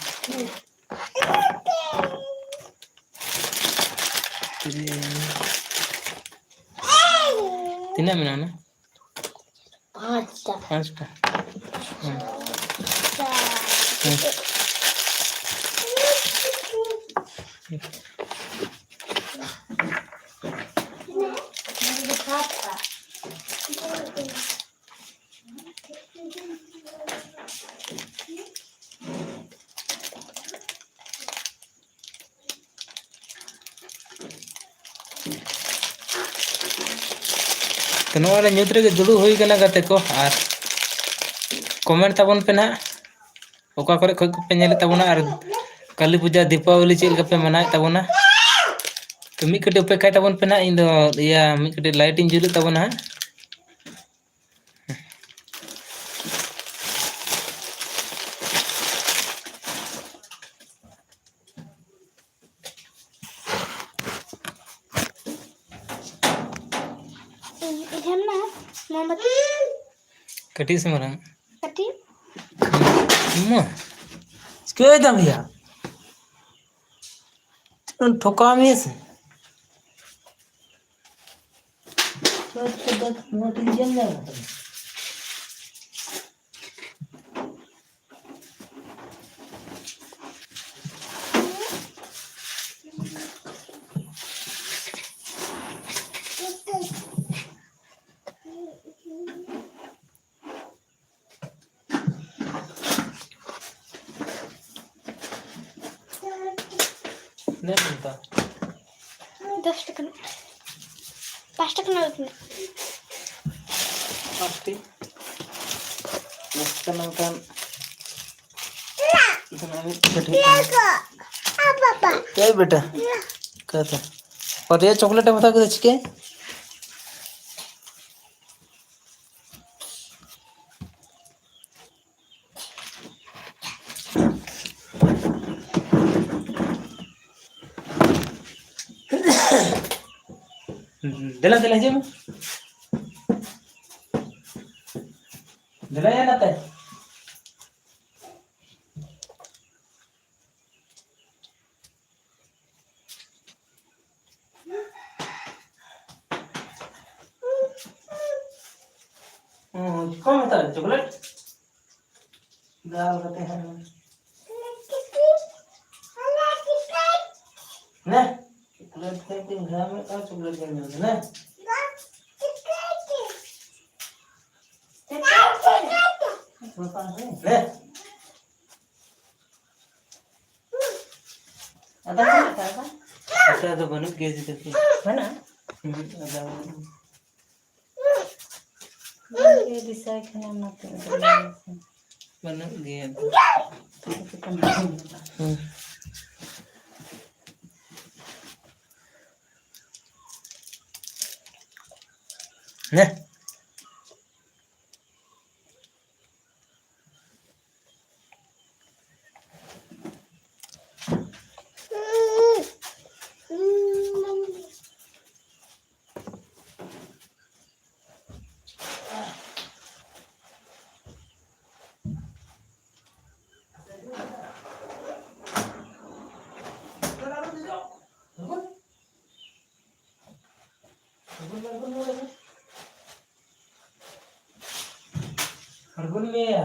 ᱛᱤᱱᱟᱹᱜ ᱢᱮᱱᱟᱜᱼᱟ ᱚᱱᱟ? ᱯᱟᱸᱪᱴᱟ᱾ ᱯᱟᱸᱪᱴᱟ᱾ ᱦᱮᱸ᱾ ᱪᱟᱨ᱾ ᱦᱮᱸ᱾ ᱛᱚ, ᱱᱚᱜᱼᱚᱭ ᱧᱩᱛ ᱨᱮᱜᱮ ᱫᱩᱲᱩᱵ ᱦᱩᱭ ᱠᱟᱱᱟ ᱜᱟᱛᱮ ᱠᱚ, ᱟᱨ comment ᱛᱟᱵᱚᱱ ᱯᱮ ᱱᱟᱦᱟᱜ, ᱚᱠᱟ ᱠᱚᱨᱮ ᱠᱷᱚᱱ ᱠᱚᱯᱮ ᱧᱮᱞᱮᱫ ᱛᱟᱵᱚᱱᱟ, ᱟᱨ ᱠᱟᱹᱞᱤ ᱯᱩᱡᱟ, ᱫᱤᱯᱟᱵᱚᱞᱤ ᱪᱮᱫ ᱞᱮᱠᱟ ᱯᱮ ᱢᱟᱱᱟᱣᱮᱫ ᱛᱟᱵᱚᱱᱟ? ᱛᱚ, ᱢᱤᱫ ᱠᱟᱹᱴᱤᱡ ᱚᱯᱮᱠᱠᱷᱟᱭ ᱛᱟᱵᱚᱱ ᱯᱮ ᱱᱟᱦᱟᱜ, ᱤᱧ ᱫᱚ ᱤᱭᱟᱹ ᱢᱤᱫ ᱠᱟᱹᱴᱤᱡ light ᱤᱧ ᱡᱩᱞᱮᱫ ᱛᱟᱵᱚᱱᱟ ᱦᱟᱸᱜ᱾ ᱮᱠᱷᱟᱱ ᱢᱟ ᱢᱳᱢᱵᱟᱛᱤ᱾ ᱠᱟᱹᱴᱤᱡ ᱥᱮ ᱢᱟᱨᱟᱝ? ᱠᱟᱹᱴᱤᱡ᱾ ᱢᱟ᱾ ᱪᱤᱠᱟᱹᱭ ᱫᱟᱢ ᱭᱟ? ᱴᱷᱚᱠᱟᱣ ᱢᱮᱭᱟ ᱥᱮ? ᱱᱚᱣᱟ ᱴᱷᱤᱠ ᱜᱮᱭᱟ, ᱧᱮᱞ ᱢᱮ᱾ ᱛᱤᱱᱟᱹᱜ ᱮᱢ ᱦᱟᱛᱟᱣᱟ? ᱫᱚᱥ ᱴᱟᱠᱟ ᱨᱮᱱᱟᱜ᱾ ᱯᱟᱸᱪ ᱴᱟᱠᱟ ᱨᱮᱱᱟᱜ ᱫᱚ ᱛᱤᱱᱟᱹᱜ? ᱯᱟᱸᱪᱴᱤ᱾ ᱫᱚᱥ ᱴᱟᱠᱟ ᱨᱮᱱᱟᱜ ᱠᱷᱟᱱ ᱛᱤᱱᱟᱹᱜ ᱮᱢ ᱠᱟᱹᱴᱤᱡ? ᱮᱭ ᱵᱮᱴᱟ, ᱚᱠᱟᱛᱮ? ᱯᱟᱛᱭᱟ ᱪᱚᱠᱞᱮᱴ ᱮᱢ ᱦᱟᱛᱟᱣ ᱠᱮᱫᱟ, ᱪᱤᱠᱟᱹ? ᱫᱮᱞᱟ, ᱫᱮᱞᱟ, ᱦᱤᱡᱩᱜ ᱢᱮ᱾ ᱫᱮᱞᱟ ᱭᱟ ᱱᱟᱛᱮ᱾ ᱦᱩᱸ, ᱪᱤᱠᱟᱹᱢ ᱦᱟᱛᱟᱣᱟ, ᱪᱚᱠᱞᱮᱴ? ᱫᱟᱞ ᱠᱟᱛᱮ ᱦᱟᱸᱜ᱾ ᱱᱮ, ᱪᱚᱠᱞᱮᱴ ᱠᱷᱟᱡ ᱫᱚᱧ ᱦᱟᱛᱟᱣ ᱢᱮ, ᱟᱨ ᱪᱚᱠᱞᱮᱴ ᱜᱮᱢ ᱡᱚᱢᱟ, ᱱᱮ᱾ ᱱᱮ᱾ ᱟᱫᱟ ᱢᱮᱱᱟᱜ ᱟᱠᱟᱫᱟ? ᱟᱫᱟ ᱫᱚ ᱵᱟᱹᱱᱩᱜ ᱜᱮᱭᱟ ᱡᱩᱫᱤ ᱠᱤ᱾ ᱢᱮᱱᱟᱜᱼᱟ? ᱦᱩᱸ, ᱟᱫᱟ ᱵᱟᱹᱱᱩᱜ᱾ ᱵᱟᱹᱱᱩᱜ ᱜᱮᱭᱟ ᱫᱤᱥᱟᱹᱭ ᱠᱷᱟᱱ ᱚᱱᱟᱛᱮ᱾ ᱵᱟᱹᱱᱩᱜ ᱜᱮᱭᱟ᱾ ᱦᱩᱸ᱾ ᱱᱮ᱾ ᱟᱬᱜᱚᱱ ᱢᱮᱭᱟ᱾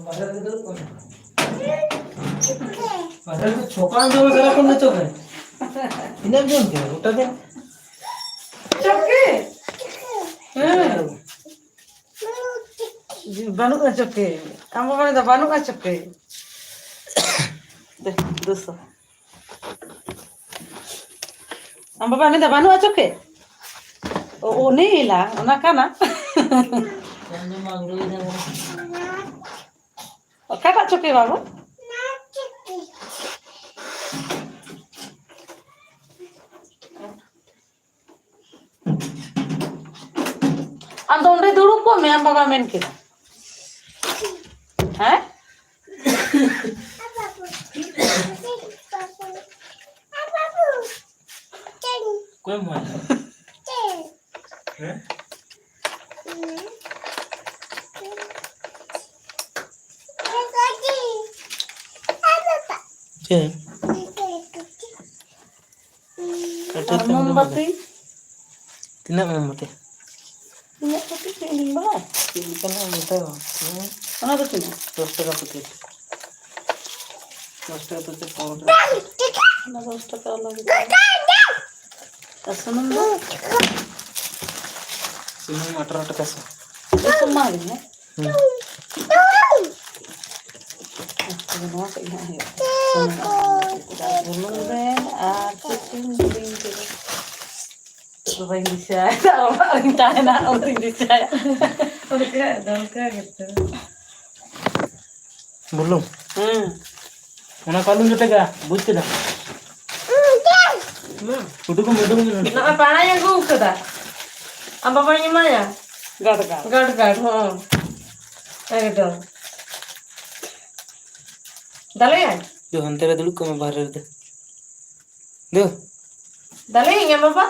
ᱵᱟᱦᱨᱮ ᱨᱮ ᱫᱩᱲᱩᱵ ᱠᱚᱜ ᱢᱮ᱾ ᱵᱟᱦᱨᱮ ᱨᱮ ᱪᱷᱚᱠᱟ ᱟᱢ ᱫᱚ ᱥᱟᱨᱟ ᱠᱷᱚᱱ ᱫᱚ ᱪᱚᱠ ᱨᱮ᱾ ᱛᱤᱱᱟᱹᱜ ᱮᱢ ᱡᱚᱢ ᱠᱮᱫᱟ ᱜᱚᱴᱟ ᱫᱤᱱ? ᱪᱚᱠ ᱜᱮ? ᱦᱮᱸ᱾ ᱵᱟᱹᱱᱩᱜᱼᱟ ᱪᱚᱠᱮ᱾ ᱟᱢ ᱵᱟᱵᱟ ᱢᱮᱱᱫᱟ ᱵᱟᱹᱱᱩᱜᱼᱟ ᱪᱚᱠᱮ᱾ ᱫᱮ, ᱫᱩᱥᱚ᱾ ᱟᱢ ᱵᱟᱵᱟ ᱢᱮᱱᱫᱟ ᱵᱟᱹᱱᱩᱜᱼᱟ ᱪᱚᱠᱮ? ᱳ, ᱩᱱᱤ ᱞᱟ, ᱚᱱᱟ ᱠᱟᱱᱟ᱾ ᱚᱠᱟᱴᱟᱜ ᱪᱚᱠᱮ ᱵᱟᱹᱵᱩ? ᱟᱢ ᱫᱚ ᱚᱸᱰᱮ ᱫᱩᱲᱩᱵ ᱠᱚᱜ ᱢᱮ, ᱟᱢ ᱵᱟᱵᱟ ᱢᱮᱱ ᱠᱮᱫᱟ᱾ ᱦᱮᱸ? ᱚᱠᱚᱭᱮᱢ ᱦᱚᱦᱚᱭᱟ? ᱦᱮᱸ? ᱪᱮᱫ? ᱟᱨ ᱢᱳᱢᱵᱟᱛᱤ? ᱛᱤᱱᱟᱹᱜ ᱢᱳᱢᱵᱟᱛᱤ? ᱤᱧᱟᱹᱜ ᱠᱟᱹᱴᱤᱡ ᱪᱮᱫ ᱤᱧ ᱵᱟᱲᱟᱭᱟ? ᱪᱮᱫ ᱞᱮᱠᱟᱱᱟᱜ ᱢᱮᱛᱟᱭᱟ? ᱦᱮᱸ? ᱚᱱᱟ ᱫᱚ ᱛᱤᱱᱟᱹᱜ? ᱫᱚᱥ ᱴᱟᱠᱟ ᱯᱮᱠᱮᱴ᱾ ᱫᱚᱥ ᱴᱟᱠᱟ ᱯᱮᱠᱮᱴ ᱯᱚᱱᱨᱚ ᱴᱟᱠᱟ᱾ ᱚᱱᱟ ᱫᱚᱥ ᱴᱟᱠᱟ ᱟᱞᱟᱜᱽ ᱜᱮ᱾ ᱟᱨ ᱥᱩᱱᱩᱢ ᱫᱚ? ᱥᱩᱱᱩᱢ ᱟᱴᱷᱨᱚ ᱴᱟᱠᱟ ᱥᱚ᱾ ᱡᱚᱛᱚ ᱢᱟ ᱜᱮ, ᱦᱮᱸ? ᱦᱩᱸ᱾ ᱟᱪᱪᱷᱟ, ᱱᱚᱣᱟ ᱠᱚ ᱤᱧᱟᱹᱜ ᱦᱩᱭᱩᱜ ᱠᱟᱱᱟ᱾ ᱥᱩᱱᱩᱢ ᱟᱨ ᱵᱩᱞᱩᱝ ᱨᱮ ᱟᱨ ᱪᱮᱫ ᱪᱚᱧ ᱦᱤᱲᱤᱧ ᱠᱮᱫᱟ᱾ ᱵᱟᱹᱧ ᱫᱤᱥᱟᱹᱭᱮᱫᱟ, ᱚᱲᱟᱜ ᱨᱤᱧ ᱛᱟᱦᱮᱱᱟ, ᱩᱱ ᱨᱤᱧ ᱫᱤᱥᱟᱹᱭᱟ᱾ ᱚᱱᱠᱟ ᱫᱚ ᱚᱱᱠᱟ ᱜᱮᱛᱚ᱾ ᱵᱩᱞᱩᱝ? ᱦᱮᱸ᱾ ᱚᱱᱟ ᱠᱚ ᱟᱞᱚᱢ ᱡᱚᱴᱮᱫᱟ, ᱵᱩᱡᱽ ᱠᱮᱫᱟ? ᱦᱩᱸ᱾ ᱩᱰᱩᱠ ᱢᱮ, ᱩᱰᱩᱠ ᱢᱮ ᱱᱚᱰᱮ᱾ ᱱᱚᱜᱼᱚᱭ ᱯᱟᱲᱟᱧ ᱟᱹᱜᱩ ᱠᱟᱫᱟ᱾ ᱟᱢ ᱵᱟᱵᱟᱧ ᱮᱢᱟᱭᱟ᱾ ᱜᱟᱰ ᱜᱟᱰ᱾ ᱜᱟᱰ ᱜᱟᱰ, ᱦᱚᱸ᱾ ᱮᱠᱫᱚᱢ᱾ ᱫᱟᱞᱮᱭᱟᱭ? ᱫᱩ, ᱦᱟᱱᱛᱮ ᱨᱮ ᱫᱩᱲᱩᱵ ᱠᱚᱜ ᱢᱮ ᱵᱟᱦᱨᱮ ᱨᱮᱫᱚ᱾ ᱫᱩ᱾ ᱫᱟᱞᱮᱭᱟᱹᱧ ᱟᱢ ᱵᱟᱵᱟ?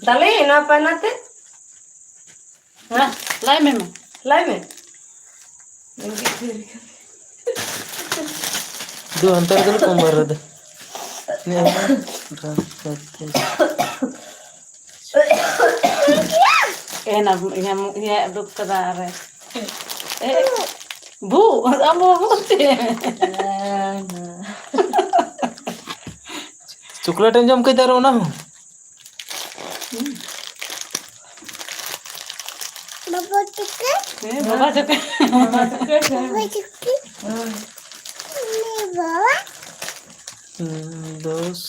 ᱫᱟᱞᱮᱭᱟᱹᱧ ᱱᱚᱣᱟ ᱯᱟᱭᱱᱟ ᱛᱮ? ᱦᱮᱸ, ᱞᱟᱭ ᱢᱮ ᱢᱟ᱾ ᱞᱟᱭ ᱢᱮ᱾ ᱫᱩ, ᱦᱟᱱᱛᱮ ᱨᱮ ᱫᱩᱲᱩᱵ ᱠᱚᱜ ᱢᱮ ᱵᱟᱦᱨᱮ ᱨᱮᱫᱚ᱾ ᱮᱱᱟ, ᱤᱭᱟᱹ, ᱤᱭᱟᱹ ᱩᱰᱩᱠ ᱠᱟᱫᱟ ᱟᱨᱮ᱾ ᱮ᱾ ᱵᱷᱩ, ᱟᱢ ᱵᱟᱵᱟ ᱪᱮᱫ? ᱦᱮᱸ, ᱦᱮᱸ᱾ ᱪᱚᱠᱞᱮᱴ ᱮᱢ ᱡᱚᱢ ᱠᱮᱫᱟ ᱟᱨ ᱚᱱᱟ ᱦᱚᱸ? ᱵᱟᱵᱟ ᱪᱚᱠᱞᱮᱴ? ᱦᱮᱸ, ᱵᱟᱵᱟ ᱪᱚᱠᱞᱮᱴ᱾ ᱵᱟᱵᱟ ᱪᱚᱠᱞᱮᱴ, ᱦᱮᱸ᱾ ᱵᱟᱵᱟ ᱪᱚᱠᱞᱮᱴ? ᱦᱮᱸ᱾ ᱵᱟᱵᱟ? ᱦᱩᱸ, ᱫᱚᱥ᱾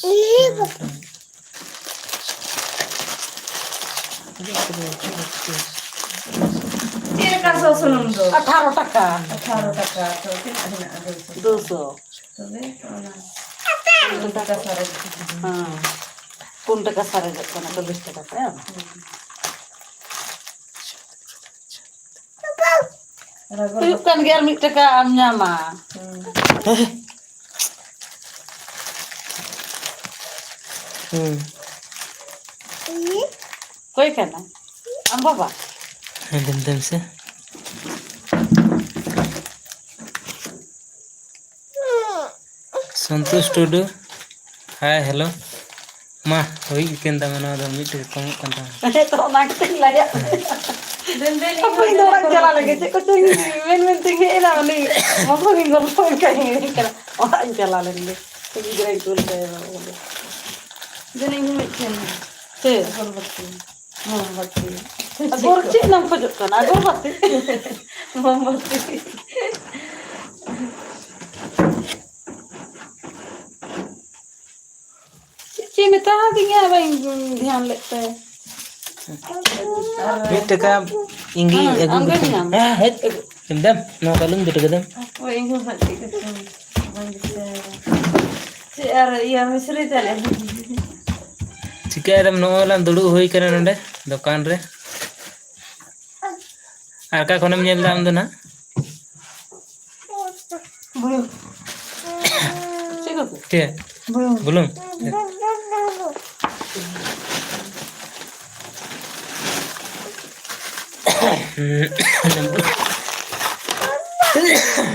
ᱪᱮᱫ ᱞᱮᱠᱟ ᱥᱚ ᱥᱩᱱᱩᱢ ᱫᱚ? ᱟᱴᱷᱟᱨᱚ ᱴᱟᱠᱟ᱾ ᱟᱴᱷᱟᱨᱚ ᱴᱟᱠᱟ, ᱛᱚ ᱛᱤᱱᱟᱹᱜ ᱦᱮᱱᱟᱜᱼᱟ? ᱫᱩᱥᱚ᱾ ᱫᱩᱥᱚ᱾ ᱛᱚᱵᱮ ᱚᱱᱟ ᱯᱩᱱ ᱴᱟᱠᱟ ᱥᱟᱨᱮᱡ᱾ ᱦᱮᱸ᱾ ᱯᱩᱱ ᱴᱟᱠᱟ ᱥᱟᱨᱮᱡᱚᱜ ᱠᱟᱱᱟ, ᱪᱚᱞᱞᱤᱥ ᱴᱟᱠᱟ ᱛᱮ, ᱦᱮᱸ? ᱦᱩᱸ᱾ ᱦᱩᱭᱩᱜ ᱠᱟᱱ ᱜᱮᱭᱟ, ᱟᱨ ᱢᱤᱫ ᱴᱟᱠᱟ ᱟᱢ ᱧᱟᱢᱟ᱾ ᱦᱩᱸ᱾ ᱦᱩᱸ᱾ ᱚᱠᱚᱭ ᱠᱟᱱᱟ? ᱟᱢ ᱵᱟᱵᱟ? ᱦᱮᱸ, ᱫᱮᱱ, ᱫᱮᱱ ᱥᱮ᱾ ᱥᱚᱱᱛᱳᱥ ᱴᱩᱰᱩ, ᱦᱟᱭ, ᱦᱮᱞᱳ᱾ ᱢᱟ, ᱦᱩᱭ ᱮᱠᱮᱱ ᱛᱟᱢᱟ, ᱱᱚᱣᱟ ᱫᱚ ᱢᱤᱫᱴᱮᱡ ᱠᱚᱢᱚᱜ ᱠᱟᱱ ᱛᱟᱢᱟ᱾ ᱦᱮᱸ, ᱛᱚ ᱚᱱᱟ ᱜᱮᱛᱚᱧ ᱞᱟᱡᱟᱜ ᱠᱟᱱᱟ᱾ ᱫᱮᱱ, ᱫᱮᱱ, ᱤᱧ ᱦᱟᱯᱮ, ᱤᱧ ᱫᱚ ᱚᱲᱟᱜ ᱤᱧ ᱪᱟᱞᱟᱜ ᱞᱮᱜᱮ, ᱪᱮᱫ ᱠᱚᱪᱚᱧ ᱢᱮᱱ ᱢᱮᱱ ᱛᱮᱧ ᱦᱮᱡ ᱮᱱᱟ, ᱩᱱᱤ ᱢᱚᱠᱚᱧ ᱜᱚᱞᱯᱚ ᱞᱮᱠᱟᱧ ᱦᱮᱡ ᱠᱟᱱᱟ᱾ ᱚᱲᱟᱜ ᱤᱧ ᱪᱟᱞᱟᱣ ᱞᱮᱱ ᱜᱮ, ᱜᱤᱫᱽᱨᱟᱹᱧ ᱠᱩᱞ ᱠᱟᱭᱟ ᱵᱟᱵᱟ ᱵᱚᱞᱮ᱾ ᱫᱮᱱ, ᱤᱧ ᱦᱚᱸ ᱢᱤᱫᱴᱷᱮᱱ᱾ ᱪᱮᱫ? ᱟᱜᱚᱨᱵᱟᱹᱛᱤ, ᱢᱳᱢᱵᱟᱹᱛᱤ᱾ ᱟᱜᱚᱨ ᱪᱮᱫ ᱮᱢ ᱠᱷᱚᱡᱚᱜ ᱠᱟᱱᱟ? ᱟᱜᱚᱨᱵᱟᱹᱛᱤ? ᱢᱳᱢᱵᱟᱹᱛᱤ᱾ ᱪᱮᱫ ᱪᱮᱫ ᱢᱮᱛᱟ ᱫᱤᱧᱟ, ᱵᱟᱹᱧ ᱫᱷᱮᱭᱟᱱ ᱞᱮᱫ ᱛᱮ᱾ ᱢᱤᱫ ᱴᱟᱠᱟ ᱤᱧ ᱜᱮ ᱦᱮᱸ, ᱟᱹᱜᱩ ᱟᱢ ᱜᱮᱢ ᱠᱟᱛᱮ᱾ ᱧᱟᱢᱟ᱾ ᱦᱮᱸ, ᱦᱮᱡ᱾ ᱫᱮᱢ, ᱱᱚᱣᱟ ᱠᱟᱞᱩᱢ ᱫᱩᱴᱩ ᱠᱟᱫᱟᱢ᱾ ᱦᱟᱯᱳᱭ, ᱤᱧ ᱦᱚᱸ ᱦᱟᱸᱜ ᱪᱮᱫ ᱠᱟᱪᱚᱧ ᱵᱟᱹᱧ ᱫᱤᱥᱟᱹᱭᱮᱫᱟ᱾ ᱪᱮᱫ ᱟᱨ ᱤᱭᱟᱹ ᱢᱤᱥᱨᱤ ᱛᱟᱞᱮ? ᱪᱤᱠᱟᱹᱭ ᱫᱟᱢ? ᱱᱚᱜᱼᱚᱭ ᱞᱟᱝ ᱫᱩᱲᱩᱵ ᱦᱩᱭ ᱠᱟᱱᱟ ᱱᱚᱰᱮ ᱫᱚᱠᱟᱱ ᱨᱮ᱾ ᱟᱨ ᱚᱠᱟ ᱠᱷᱚᱱᱮᱢ ᱧᱮᱞ ᱫᱟ ᱟᱢ ᱫᱚ ᱱᱟᱦᱟᱜ? ᱵᱩᱞᱩᱝ᱾ ᱪᱮᱫ ᱠᱚ? ᱪᱮᱫ? ᱵᱩᱞᱩᱝ᱾ ᱵᱩᱞᱩᱝ?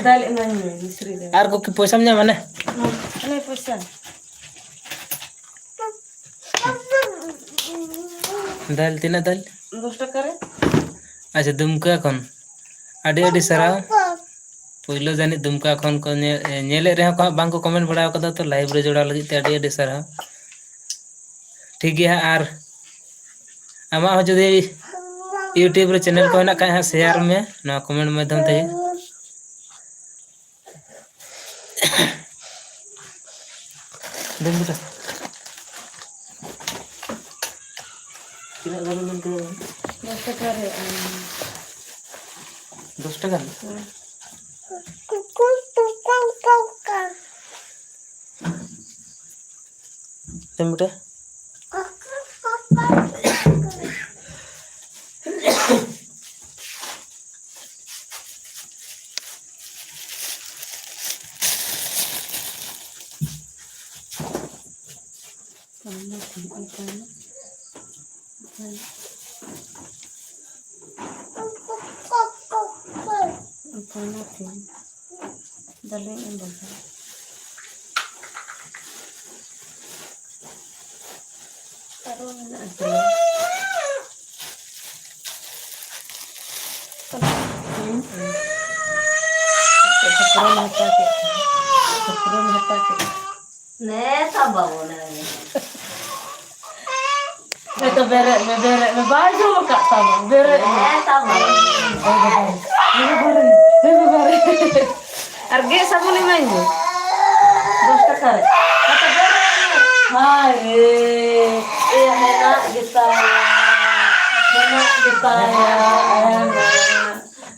ᱫᱟᱞ ᱮᱢᱟᱹᱧ ᱢᱮ, ᱢᱤᱥᱨᱤ ᱫᱟᱞ᱾ ᱟᱨ ᱠᱚ ᱯᱚᱭᱥᱟᱢ ᱧᱟᱢᱟ ᱱᱮ? ᱦᱮᱸ, ᱦᱟᱱᱮ ᱯᱚᱭᱥᱟ᱾ ᱫᱟᱞ ᱛᱤᱱᱟᱹᱜ ᱫᱟᱞ? ᱫᱚᱥ ᱴᱟᱠᱟ ᱨᱮ᱾ ᱟᱪᱪᱷᱟ, ᱫᱩᱢᱠᱟ ᱠᱷᱚᱱ᱾ ᱟᱹᱰᱤ ᱟᱹᱰᱤ ᱥᱟᱨᱦᱟᱣ᱾ ᱯᱳᱭᱞᱳ ᱡᱟᱹᱱᱤᱡ ᱫᱩᱢᱠᱟ ᱠᱷᱚᱱ ᱠᱚ ᱧᱮ-, ᱧᱮᱞᱮᱫ ᱨᱮᱦᱚᱸ ᱠᱚ ᱦᱟᱸᱜ ᱵᱟᱝ ᱠᱚ comment ᱵᱟᱲᱟ ᱠᱟᱫᱟ, ᱛᱚ live ᱨᱮ ᱡᱚᱲᱟᱣ ᱞᱟᱹᱜᱤᱫ ᱛᱮ ᱟᱹᱰᱤ ᱟᱹᱰᱤ ᱥᱟᱨᱦᱟᱣ᱾ ᱴᱷᱤᱠ ᱜᱮᱭᱟ ᱦᱟᱸᱜ, ᱟᱨ ᱟᱢᱟᱜ ᱦᱚᱸ ᱡᱩᱫᱤ YouTube ᱨᱮ channel ᱠᱚ ᱦᱮᱱᱟᱜ ᱠᱷᱟᱡ ᱦᱟᱸᱜ share ᱢᱮ ᱱᱚᱣᱟ comment ᱢᱟᱫᱽᱫᱷᱚᱢ ᱛᱮᱜᱮ᱾ ᱫᱮᱱ ᱵᱮᱴᱟ᱾ ᱛᱤᱱᱟᱹᱜ ᱜᱟᱱ ᱢᱮᱱ ᱠᱮᱫᱟ? ᱫᱚᱥ ᱴᱟᱠᱟ ᱨᱮ, ᱟᱢ᱾ ᱫᱚᱥ ᱴᱟᱠᱟ? ᱦᱮᱸ᱾ ᱫᱮᱱ ᱵᱮᱴᱟ᱾ ᱟᱨᱚ ᱢᱮᱱᱟᱜᱼᱟ ᱜᱮᱭᱟ᱾ ᱦᱩᱸ᱾ ᱪᱮᱫ ᱠᱷᱟᱹᱯᱨᱟᱹᱢ ᱦᱟᱛᱟᱣ ᱠᱮᱫ ᱠᱷᱟᱱ? ᱠᱷᱟᱹᱯᱨᱟᱹᱢ ᱦᱟᱛᱟᱣ ᱠᱮᱫ ᱠᱷᱟᱱ? ᱱᱮ ᱛᱟᱢ ᱵᱟᱹᱵᱩ, ᱱᱮ᱾ ᱦᱮᱸ ᱛᱚ, ᱵᱮᱨᱮᱫ ᱢᱮ, ᱵᱮᱨᱮᱫ ᱢᱮ, ᱵᱟᱭ ᱡᱚᱢ ᱟᱠᱟᱫ ᱛᱟᱢᱟ, ᱵᱮᱨᱮᱫ ᱢᱮ᱾ ᱦᱮᱸ ᱛᱟᱢ ᱵᱟᱹᱵᱩ᱾ ᱮ ᱵᱟᱵᱟ ᱨᱮ, ᱮ ᱵᱟᱵᱟ ᱨᱮ, ᱮ ᱵᱟᱵᱟ ᱨᱮ᱾ ᱟᱨ ᱜᱮᱫ ᱥᱟᱵᱚᱱ ᱤᱢᱟᱹᱧ ᱢᱮ᱾ ᱫᱚᱥ ᱴᱟᱠᱟ ᱨᱮ᱾ ᱦᱟᱭ ᱨᱮ᱾ ᱮ, ᱦᱮᱱᱟᱜ ᱜᱮᱛᱟᱭᱟ᱾ ᱦᱮᱱᱟᱜ ᱜᱮᱛᱟᱭᱟ᱾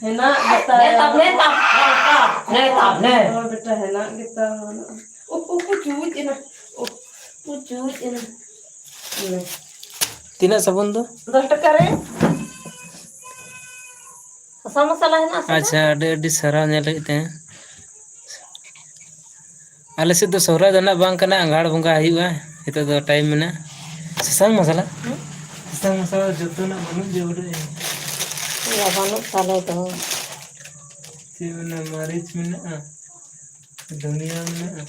ᱦᱮᱱᱟᱜ ᱜᱮᱛᱟᱭᱟ᱾ ᱱᱮ ᱛᱟᱢ, ᱱᱮ ᱛᱟᱢ, ᱱᱮ ᱛᱟᱢ, ᱱᱮ᱾ ᱦᱳᱭ ᱵᱮᱴᱟ, ᱦᱮᱱᱟᱜ ᱜᱮᱛᱟᱢᱟ᱾ ᱩᱯ, ᱩᱯ, ᱩᱯ, ᱪᱩᱡ ᱮᱱᱟ᱾ ᱩᱯ, ᱩᱯ, ᱪᱩᱡ ᱮᱱᱟ᱾ ᱛᱤᱱᱟᱹᱜ ᱥᱟᱵᱚᱱ ᱫᱚ? ᱫᱚᱥ ᱴᱟᱠᱟ ᱨᱮ᱾ ᱥᱟᱥᱟᱝ ᱢᱚᱥᱞᱟ ᱦᱮᱱᱟᱜ ᱥᱮ? ᱟᱪᱪᱷᱟ, ᱟᱹᱰᱤ ᱟᱹᱰᱤ ᱥᱟᱨᱦᱟᱣ ᱧᱮᱞ ᱞᱟᱹᱜᱤᱫ ᱛᱮ᱾ ᱟᱞᱮ ᱥᱮᱫ ᱫᱚ ᱥᱚᱦᱨᱟᱭ ᱫᱚ ᱱᱟᱜ ᱵᱟᱝ ᱠᱟᱱᱟ, ᱟᱸᱜᱷᱟᱲ ᱵᱚᱸᱜᱟ ᱦᱩᱭᱩᱜᱼᱟ᱾ ᱱᱤᱛᱚᱜ ᱫᱚ time ᱢᱮᱱᱟᱜᱼᱟ᱾ ᱥᱟᱥᱟᱝ ᱢᱚᱥᱞᱟ? ᱦᱩᱸ? ᱥᱟᱥᱟᱝ ᱢᱚᱥᱞᱟ ᱡᱚᱛᱚᱱᱟᱜ ᱵᱟᱹᱱᱩᱜ ᱡᱮ ᱵᱟᱹᱱᱩᱜ᱾ ᱭᱟ, ᱵᱟᱹᱱᱩᱜ ᱛᱟᱞᱮ ᱫᱚ᱾ ᱪᱮᱫ ᱢᱮᱱᱟ, ᱢᱟᱹᱨᱤᱪ ᱢᱮᱱᱟᱜᱼᱟ, ᱫᱷᱩᱱᱤᱭᱟᱹ ᱢᱮᱱᱟᱜᱼᱟ᱾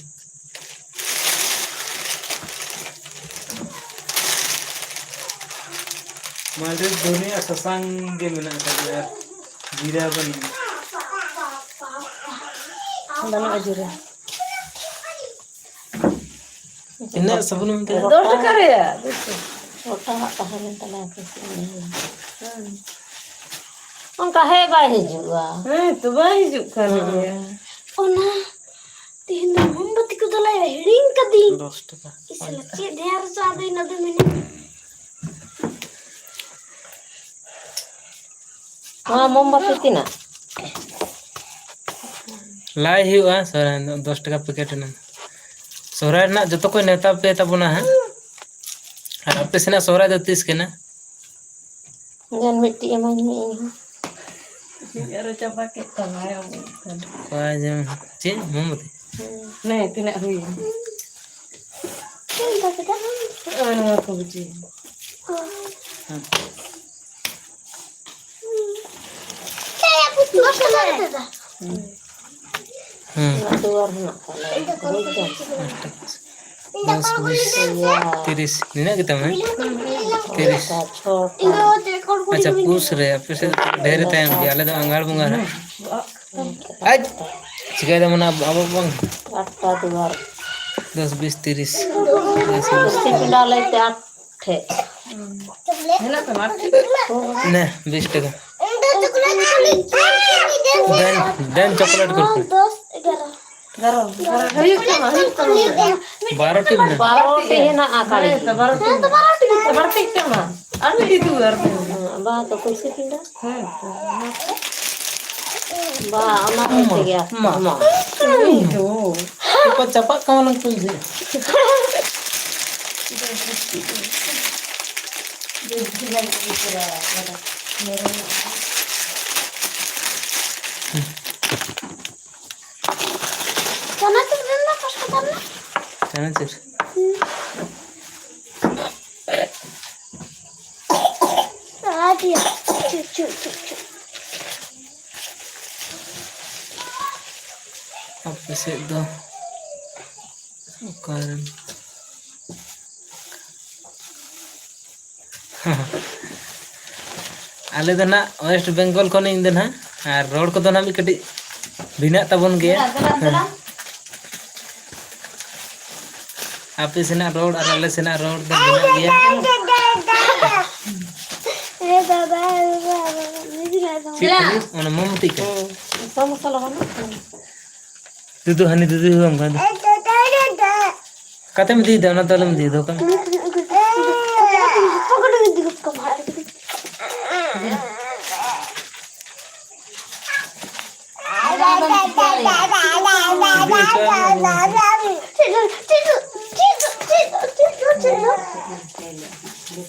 ᱢᱟᱹᱨᱤᱪ, ᱫᱷᱩᱱᱤᱭᱟᱹ, ᱥᱟᱥᱟᱝ ᱜᱮ ᱢᱮᱱᱟᱜ ᱟᱠᱟᱫᱟ, ᱟᱨ ᱡᱤᱨᱟ ᱵᱟᱹᱱᱩᱜᱼᱟ᱾ ᱵᱟᱹᱱᱩᱜᱼᱟ ᱡᱩᱨᱟᱹ᱾ ᱛᱤᱱᱟᱹᱜ ᱥᱟᱵᱚᱱ ᱮᱢ ᱠᱮᱫᱟ? ᱫᱚᱥ ᱴᱟᱠᱟ ᱨᱮᱭᱟᱜ, ᱫᱩᱥᱚ᱾ ᱜᱚᱴᱟ ᱦᱟᱸᱜ ᱛᱟᱦᱮᱸ ᱞᱮᱱ ᱛᱟᱞᱮᱭᱟ, ᱦᱟᱯᱮ ᱥᱮ ᱧᱮᱞᱟ᱾ ᱦᱩᱸ᱾ ᱚᱱᱠᱟ ᱦᱮᱡ ᱵᱟᱭ ᱦᱤᱡᱩᱜᱼᱟ᱾ ᱦᱮᱸ ᱛᱚ, ᱵᱟᱭ ᱦᱤᱡᱩᱜ ᱠᱟᱱ ᱦᱩᱸ᱾ ᱜᱮᱭᱟ᱾ ᱚᱱᱟ ᱛᱮᱦᱮᱧ ᱫᱚ ᱢᱳᱢᱵᱟᱛᱤ ᱠᱚ ᱫᱚᱞᱟᱭᱟ, ᱦᱤᱲᱤᱧ ᱠᱟᱫᱤᱧ᱾ ᱫᱚᱥ ᱴᱟᱠᱟ᱾ ᱤᱥ, ᱥᱟᱞᱟ, ᱪᱮᱫ ᱫᱷᱮᱭᱟᱱ ᱨᱮᱪᱚ ᱟᱫᱚ ᱤᱱᱟᱹ ᱫᱚ ᱢᱮᱱᱟᱜ᱾ ᱱᱚᱣᱟ ᱢᱳᱢᱵᱟᱛᱤ ᱛᱤᱱᱟᱹᱜ? ᱞᱟᱭ ᱦᱩᱭᱩᱜᱼᱟ, ᱥᱚᱦᱨᱟᱭ ᱨᱮᱱᱟᱜ ᱫᱚᱥ ᱴᱟᱠᱟ ᱯᱮᱠᱮᱴ ᱨᱮᱱᱟᱜ᱾ ᱥᱚᱦᱨᱟᱭ ᱨᱮᱱᱟᱜ ᱡᱚᱛᱚ ᱠᱚ ᱱᱮᱣᱛᱟ ᱯᱮ ᱛᱟᱵᱚᱱᱟ ᱦᱟᱸᱜ᱾ ᱟᱨ ᱟᱯᱮ ᱥᱮᱱᱟᱜ ᱥᱚᱦᱨᱟᱭ ᱫᱚ ᱛᱤᱥ ᱠᱟᱱᱟ? ᱡᱟᱱ ᱢᱤᱫᱴᱤᱡ ᱮᱢᱟᱹᱧ ᱢᱮ ᱤᱧ ᱦᱚᱸ᱾ ᱤᱧ ᱟᱨᱚ ᱪᱟᱵᱟ ᱠᱮᱫ ᱛᱟᱢᱟ, ᱚᱠᱟ ᱡᱮ ᱪᱮᱫ ᱢᱳᱢᱵᱟᱛᱤ? ᱦᱩᱸ᱾ ᱱᱮ, ᱛᱤᱱᱟᱹᱜ ᱦᱩᱭᱮᱱ? ᱪᱮᱫ ᱮᱢ ᱚᱱᱠᱟ ᱠᱮᱫᱟ? ᱱᱚᱜᱼᱚᱭ ᱱᱚᱣᱟ ᱠᱚ ᱵᱤᱴᱤ᱾ ᱦᱩᱸ᱾ ᱪᱮᱫ ᱭᱟ, ᱯᱩᱛᱩ ᱫᱚᱥ ᱴᱟᱠᱟ ᱠᱟᱛᱮ ᱫᱟ? ᱦᱩᱸ᱾ ᱚᱱᱟ ᱫᱩᱣᱟᱹᱨ ᱦᱮᱱᱟᱜ ᱛᱟᱞᱮᱭᱟ, ᱵᱩᱡᱽ ᱫᱟᱢ? ᱫᱚᱥ, ᱵᱤᱥ, ᱤᱭᱟᱹ᱾ ᱛᱤᱨᱤᱥ᱾ ᱱᱤᱱᱟᱹᱜ ᱜᱮᱛᱟᱢ, ᱦᱮᱸ? ᱛᱤᱨᱤᱥ᱾ ᱪᱷᱚᱴᱟ, ᱪᱷᱚᱴᱟ᱾ ᱟᱪᱪᱷᱟ, ᱯᱩᱥ ᱨᱮ ᱟᱯᱮ ᱥᱮᱫ ᱰᱷᱮᱨ ᱛᱟᱦᱮᱱ ᱜᱮᱭᱟ, ᱟᱞᱮ ᱫᱚ ᱟᱸᱜᱷᱟᱲ ᱵᱚᱸᱜᱟ ᱨᱮ᱾ ᱟᱡ ᱪᱤᱠᱟᱹᱭ ᱫᱟᱢ ᱚᱱᱟ ᱟᱵᱚ ᱵᱟᱝ? ᱟᱴᱴᱟ ᱫᱩᱣᱟᱹᱨ᱾ ᱫᱚᱥ, ᱵᱤᱥ, ᱛᱤᱨᱤᱥ᱾ ᱫᱚᱥ, ᱵᱤᱥ, ᱛᱤᱨᱤᱥ᱾ ᱯᱤᱸᱰᱟ ᱞᱟᱹᱭᱛᱮ ᱟᱴ ᱴᱷᱮᱡ᱾ ᱦᱮᱱᱟᱜ ᱛᱟᱢᱟ ᱟᱨ ᱪᱮᱫ? ᱱᱮ, ᱵᱤᱥ ᱴᱟᱠᱟ᱾ ᱫᱮᱱ, ᱫᱮᱱ ᱪᱚᱠᱞᱮᱴ ᱠᱩᱨᱠᱩᱨᱮ᱾ ᱫᱚᱥ, ᱮᱜᱟᱨᱚ᱾ ᱮᱜᱟᱨᱚ, ᱮᱜᱟᱨᱚ᱾ ᱦᱩᱭᱩᱜ ᱛᱟᱢᱟ, ᱦᱩᱭᱩᱜ ᱛᱟᱢᱟ᱾ ᱵᱟᱨᱚ ᱴᱤ ᱢᱮᱱᱟᱜᱼᱟ᱾ ᱵᱟᱨᱚ ᱴᱤ ᱦᱮᱱᱟᱜᱼᱟ ᱠᱟᱹᱲᱤ᱾ ᱦᱮᱸ ᱛᱚ, ᱵᱟᱨᱚ ᱴᱤ᱾ ᱦᱮᱸ ᱛᱚ, ᱵᱟᱨᱚ ᱴᱤ ᱜᱮᱛᱚ, ᱵᱟᱨᱚ ᱴᱤ ᱛᱟᱢᱟ᱾ ᱟᱨ ᱢᱤᱫᱴᱤᱡ ᱫᱩᱣᱟᱹᱨ ᱛᱟᱢᱟ᱾ ᱦᱮᱸ, ᱵᱟ ᱛᱚ, ᱯᱩᱭᱥᱟᱹ ᱯᱤᱸᱰᱟ᱾ ᱦᱮᱸ ᱛᱚ, ᱚᱱᱟ ᱠᱚ᱾ ᱵᱟ, ᱚᱱᱟ ᱠᱚ ᱛᱮᱜᱮ ᱟᱨ ᱢᱟ᱾ ᱢᱟ᱾ ᱤᱧ ᱫᱚ᱾ ᱪᱟᱯᱟᱫ ᱠᱟᱢᱟ ᱞᱟᱝ ᱠᱩᱞ ᱡᱮ᱾ ᱪᱟᱱᱟᱪᱩᱨ ᱨᱮᱱᱟᱜ ᱠᱚᱥᱴᱚ ᱛᱟᱢ ᱱᱟ? ᱪᱟᱱᱟᱪᱩᱨ? ᱦᱩᱸ᱾ ᱟᱹᱰᱤ ᱪᱩ, ᱪᱩ, ᱪᱩ, ᱪᱩ᱾ ᱟᱯᱮ ᱥᱮᱫ ᱫᱚ ᱚᱠᱟᱨᱮ? ᱟᱞᱮ ᱫᱚ ᱱᱟᱜ West Bengal ᱠᱷᱚᱱ, ᱤᱧ ᱫᱚ ᱱᱟᱜ, ᱟᱨ ᱨᱚᱲ ᱠᱚᱫᱚ ᱱᱟᱜ ᱢᱤᱫ ᱠᱟᱹᱴᱤᱡ ᱵᱷᱤᱱᱟᱹᱜ ᱛᱟᱵᱚᱱ ᱜᱮᱭᱟ᱾ ᱫᱮᱞᱟ, ᱫᱮᱞᱟ, ᱫᱮᱞᱟ᱾ ᱟᱯᱮ ᱥᱮᱱᱟᱜ ᱨᱚᱲ ᱟᱨ ᱟᱞᱮ ᱥᱮᱱᱟᱜ ᱨᱚᱲ ᱫᱚ ᱵᱷᱤᱱᱟᱹᱜ ᱜᱮᱭᱟ᱾ ᱮ ᱵᱟᱵᱟ, ᱮ ᱵᱟᱵᱟ, ᱪᱮᱫ ᱠᱟᱱᱟ? ᱚᱱᱟ ᱢᱳᱢᱵᱟᱛᱤ ᱠᱟᱱᱟ? ᱦᱮᱸ, ᱥᱚᱢᱚᱥᱟ ᱞᱚᱜᱚᱱ ᱫᱚ᱾ ᱫᱩᱫᱩ, ᱦᱟᱹᱱᱤ ᱫᱩᱫᱩ ᱦᱚᱸ ᱚᱱᱠᱟ ᱫᱚ᱾ ᱚᱠᱟᱛᱮᱢ ᱤᱫᱤᱭᱮᱫᱟ? ᱚᱱᱟ ᱫᱚ ᱟᱞᱚᱢ ᱤᱫᱤᱭᱮᱫᱟ᱾ ᱚᱠᱟ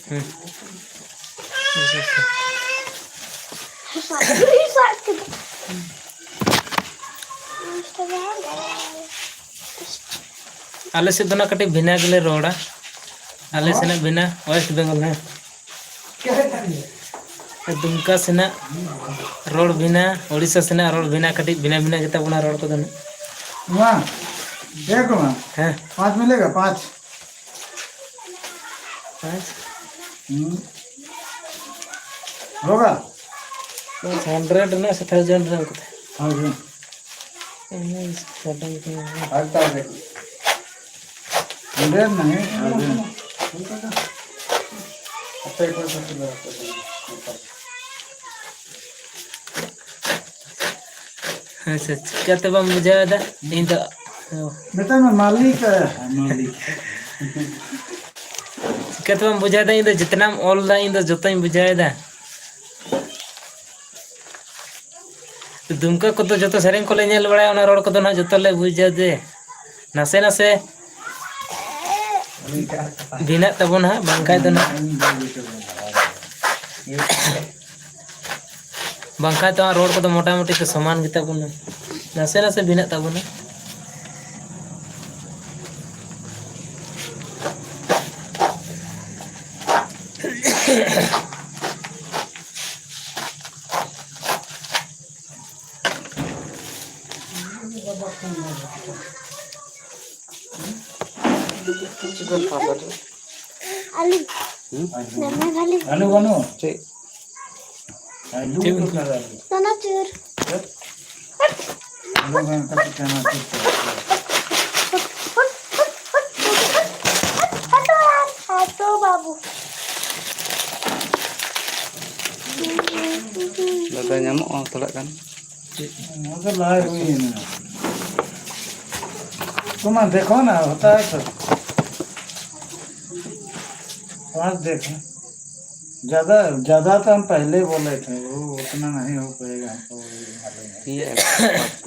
ᱦᱩᱸ᱾ ᱟᱞᱮ ᱥᱮᱫ ᱫᱚ ᱱᱟᱜ ᱠᱟᱹᱴᱤᱡ ᱵᱷᱤᱱᱟᱹ ᱜᱮᱞᱮ ᱨᱚᱲᱟ᱾ ᱟᱞᱮ ᱥᱮᱱᱟᱜ ᱵᱷᱤᱱᱟᱹ, West Bengal ᱦᱮᱸ᱾ ᱫᱩᱢᱠᱟ ᱥᱮᱱᱟᱜ ᱨᱚᱲ ᱵᱷᱤᱱᱟᱹ, ᱳᱰᱤᱥᱟ ᱥᱮᱱᱟᱜ ᱨᱚᱲ ᱵᱷᱤᱱᱟᱹ, ᱠᱟᱹᱴᱤᱡ ᱵᱷᱤᱱᱟᱹ ᱵᱷᱤᱱᱟᱹ ᱜᱮᱛᱟ ᱵᱚᱱᱟ ᱨᱚᱲ ᱠᱚᱫᱚ ᱱᱟᱜ᱾ ᱢᱟ, ᱫᱮᱠᱷ ᱢᱟ᱾ ᱦᱮᱸ᱾ ᱯᱟᱸᱪ ᱢᱤᱞᱮᱜᱟ, ᱯᱟᱸᱪ᱾ ᱯᱟᱸᱪ? ᱦᱩᱸ᱾ ᱦᱳᱜᱟ? ᱯᱟᱸᱪ hundred ᱨᱮᱱᱟᱜ ᱥᱮ thousand ᱨᱮᱱᱟᱜ ᱠᱟᱛᱷᱟ? Thousand. ᱦᱩᱸ, ᱥᱟᱰᱮ ᱠᱟᱱᱟ᱾ ᱟᱪᱪᱷᱟ, ᱟᱪᱪᱷᱟ᱾ Hundred ᱱᱟᱦᱤ, thousand. ᱟᱯᱮ ᱠᱚ ᱥᱟᱛᱮ ᱞᱟᱜᱟᱣ ᱠᱚ ᱛᱟᱦᱮᱸᱱᱟ᱾ ᱟᱪᱪᱷᱟ, ᱪᱤᱠᱟᱹᱛᱮ ᱵᱟᱢ ᱵᱩᱡᱷᱟᱹᱣ ᱮᱫᱟ? ᱤᱧ ᱫᱚ ᱢᱮᱛᱟᱭ ᱢᱮ, ᱢᱟᱹᱞᱤᱠ, ᱢᱟᱹᱞᱤᱠ᱾ ᱪᱤᱠᱟᱹᱛᱮ ᱵᱟᱢ ᱵᱩᱡᱷᱟᱹᱣ ᱮᱫᱟ? ᱤᱧ ᱫᱚ ᱡᱮᱛᱱᱟᱢ ᱚᱞ ᱮᱫᱟ, ᱤᱧ ᱫᱚ ᱡᱚᱛᱚᱧ ᱵᱩᱡᱷᱟᱹᱣ ᱮᱫᱟ᱾ ᱫᱩᱢᱠᱟᱹ ᱠᱚᱫᱚ ᱡᱚᱛᱚ ᱥᱮᱨᱮᱧ ᱠᱚᱞᱮ ᱧᱮᱞ ᱵᱟᱲᱟᱭᱟ, ᱚᱱᱟ ᱨᱚᱲ ᱠᱚᱫᱚ ᱱᱟᱦᱟᱜ ᱡᱚᱛᱚ ᱞᱮ ᱵᱩᱡᱟ ᱡᱮ ᱱᱟᱥᱮ ᱱᱟᱥᱮ ᱵᱷᱤᱱᱟᱹᱜ ᱛᱟᱵᱚᱱᱟ ᱦᱟᱸᱜ, ᱵᱟᱝᱠᱷᱟᱡ ᱫᱚ ᱱᱟᱦᱟᱜ, ᱵᱟᱝᱠᱷᱟᱡ ᱫᱚ ᱦᱟᱸᱜ ᱨᱚᱲ ᱠᱚᱫᱚ ᱢᱚᱴᱟᱢᱩᱴᱤ ᱠᱚ ᱥᱚᱢᱟᱱ ᱜᱮᱛᱟ ᱵᱚᱱᱟ, ᱱᱟᱥᱮ ᱱᱟᱥᱮ ᱵᱷᱤᱱᱟᱹᱜ ᱛᱟᱵᱚᱱᱟ᱾ ᱟᱞᱩ᱾ ᱦᱩᱸ? ᱫᱚᱢᱮ ᱵᱷᱟᱞᱤ᱾ ᱟᱞᱩ ᱵᱟᱹᱱᱩᱜᱼᱟ? ᱪᱮᱫ? ᱟᱞᱩ ᱪᱮᱫ ᱵᱤᱱ ᱫᱚᱨᱠᱟᱨ ᱟᱞᱩ᱾ ᱪᱟᱱᱟᱪᱩᱨ᱾ ᱦᱮᱸ? ᱦᱟᱛᱳ ᱵᱟᱵᱩ᱾ ᱫᱟᱫᱟ ᱧᱟᱢᱚᱜᱼᱟ ᱛᱷᱚᱲᱟ ᱜᱟᱱ᱾ ᱱᱚᱣᱟ ᱫᱚ ᱞᱟᱭ ᱦᱩᱭ ᱮᱱᱟ᱾ ᱛᱚᱢᱟ ᱫᱮᱠᱷᱚ ᱱᱟ, ᱦᱚᱛᱟ ᱦᱟᱭ ᱛᱚ᱾ पाँच देख, ज्यादा, ज्यादा तो हम पहले बोले थे, वो उतना नहीं हो पाएगा हमको, ये मालूम है। ये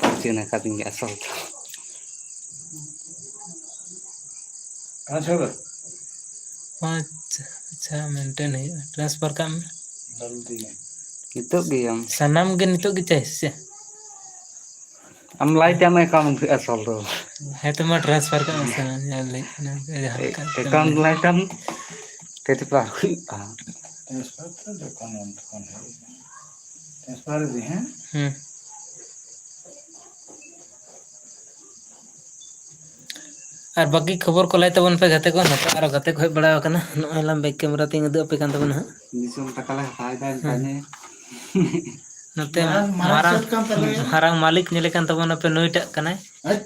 ᱯᱟᱸᱪ ᱪᱤᱱᱦᱟᱹ ᱠᱟᱛᱮᱧ ᱜᱮ ᱟᱥᱚᱞ ᱫᱚ᱾ पाँच होगा? ᱯᱟᱸᱪ, ᱟᱪᱪᱷᱟ, ᱢᱮᱱᱴᱮᱱ ᱦᱩᱭᱩᱜᱼᱟ᱾ ᱴᱨᱟᱱᱥᱯᱷᱟᱨ ᱠᱟᱜ ᱢᱮ᱾ ᱰᱟᱞ ᱫᱤᱭᱮ᱾ ᱱᱤᱛᱚᱜ ᱜᱮ ᱟᱢ? ᱥᱟᱱᱟᱢ ᱜᱮ ᱱᱤᱛᱚᱜ ᱜᱮ ᱪᱟᱭ ᱥᱮ? ᱟᱢ ᱞᱟᱭ ᱛᱮ ᱟᱢᱟᱜ ᱮᱠᱟᱣᱩᱱᱴ ᱟᱥᱚᱞ ᱫᱚ᱾ ᱦᱮᱸ, ᱛᱚ ᱢᱟ ᱴᱨᱟᱱᱥᱯᱷᱟᱨ ᱠᱟᱜ ᱢᱮ ᱥᱮ, ᱧᱮᱞ ᱞᱟᱹᱜᱤᱫ ᱠᱟᱱᱟ, ᱡᱟᱦᱟᱸ ᱞᱮᱠᱟ ᱮᱠᱟᱣᱩᱱᱴ ᱞᱟᱭ ᱛᱟᱢ, ᱛᱮ ᱛᱚ ᱵᱟᱝ ᱦᱩᱭᱩᱜᱼᱟ᱾ ᱴᱨᱟᱱᱥᱯᱷᱟᱨ ᱛᱚ ᱡᱚᱠᱷᱚᱱ ᱩᱱ ᱛᱚᱠᱷᱚᱱ ᱦᱩᱭᱩᱜᱼᱟ᱾ ᱴᱨᱟᱱᱥᱯᱷᱟᱨ ᱤᱫᱤ, ᱦᱮᱸ? ᱦᱩᱸ᱾ ᱟᱨ ᱵᱟᱹᱠᱤ ᱠᱷᱚᱵᱚᱨ ᱠᱚ ᱞᱟᱹᱭ ᱛᱟᱵᱚᱱ ᱯᱮ ᱜᱟᱛᱮ ᱠᱚ, ᱱᱚᱛᱮ ᱟᱨᱚ ᱜᱟᱛᱮ ᱠᱚ ᱦᱮᱡ ᱵᱟᱲᱟ ᱟᱠᱟᱱᱟ᱾ ᱱᱚᱜᱼᱚᱭ ᱞᱟᱝ ᱵᱮᱠ ᱠᱮᱢᱮᱨᱟ ᱛᱤᱧ ᱩᱫᱩᱜ ᱟᱯᱮ ᱠᱟᱱ ᱛᱟᱵᱚᱱᱟ ᱦᱟᱸᱜ᱾ ᱫᱤᱥᱚᱢ ᱴᱟᱠᱟ ᱞᱮ ᱦᱟᱛᱟᱣ ᱮᱫᱟ, ᱦᱩᱸ᱾ ᱢᱮᱛᱟᱭ ᱢᱮ᱾ ᱱᱚᱛᱮ ᱢᱟᱨᱟᱝ, ᱢᱟᱨᱟᱝ ᱢᱟᱨᱟᱝ, ᱥᱮᱴ ᱠᱟᱱ ᱛᱟᱞᱮᱭᱟ᱾ ᱢᱟᱨᱟᱝ ᱢᱟᱹᱞᱤᱠ ᱧᱮᱞᱮ ᱠᱟᱱ ᱛᱟᱵᱚᱱᱟ ᱯᱮ, ᱱᱩᱭᱴᱟᱜ ᱠᱟᱱᱟᱭ᱾ ᱟᱡ᱾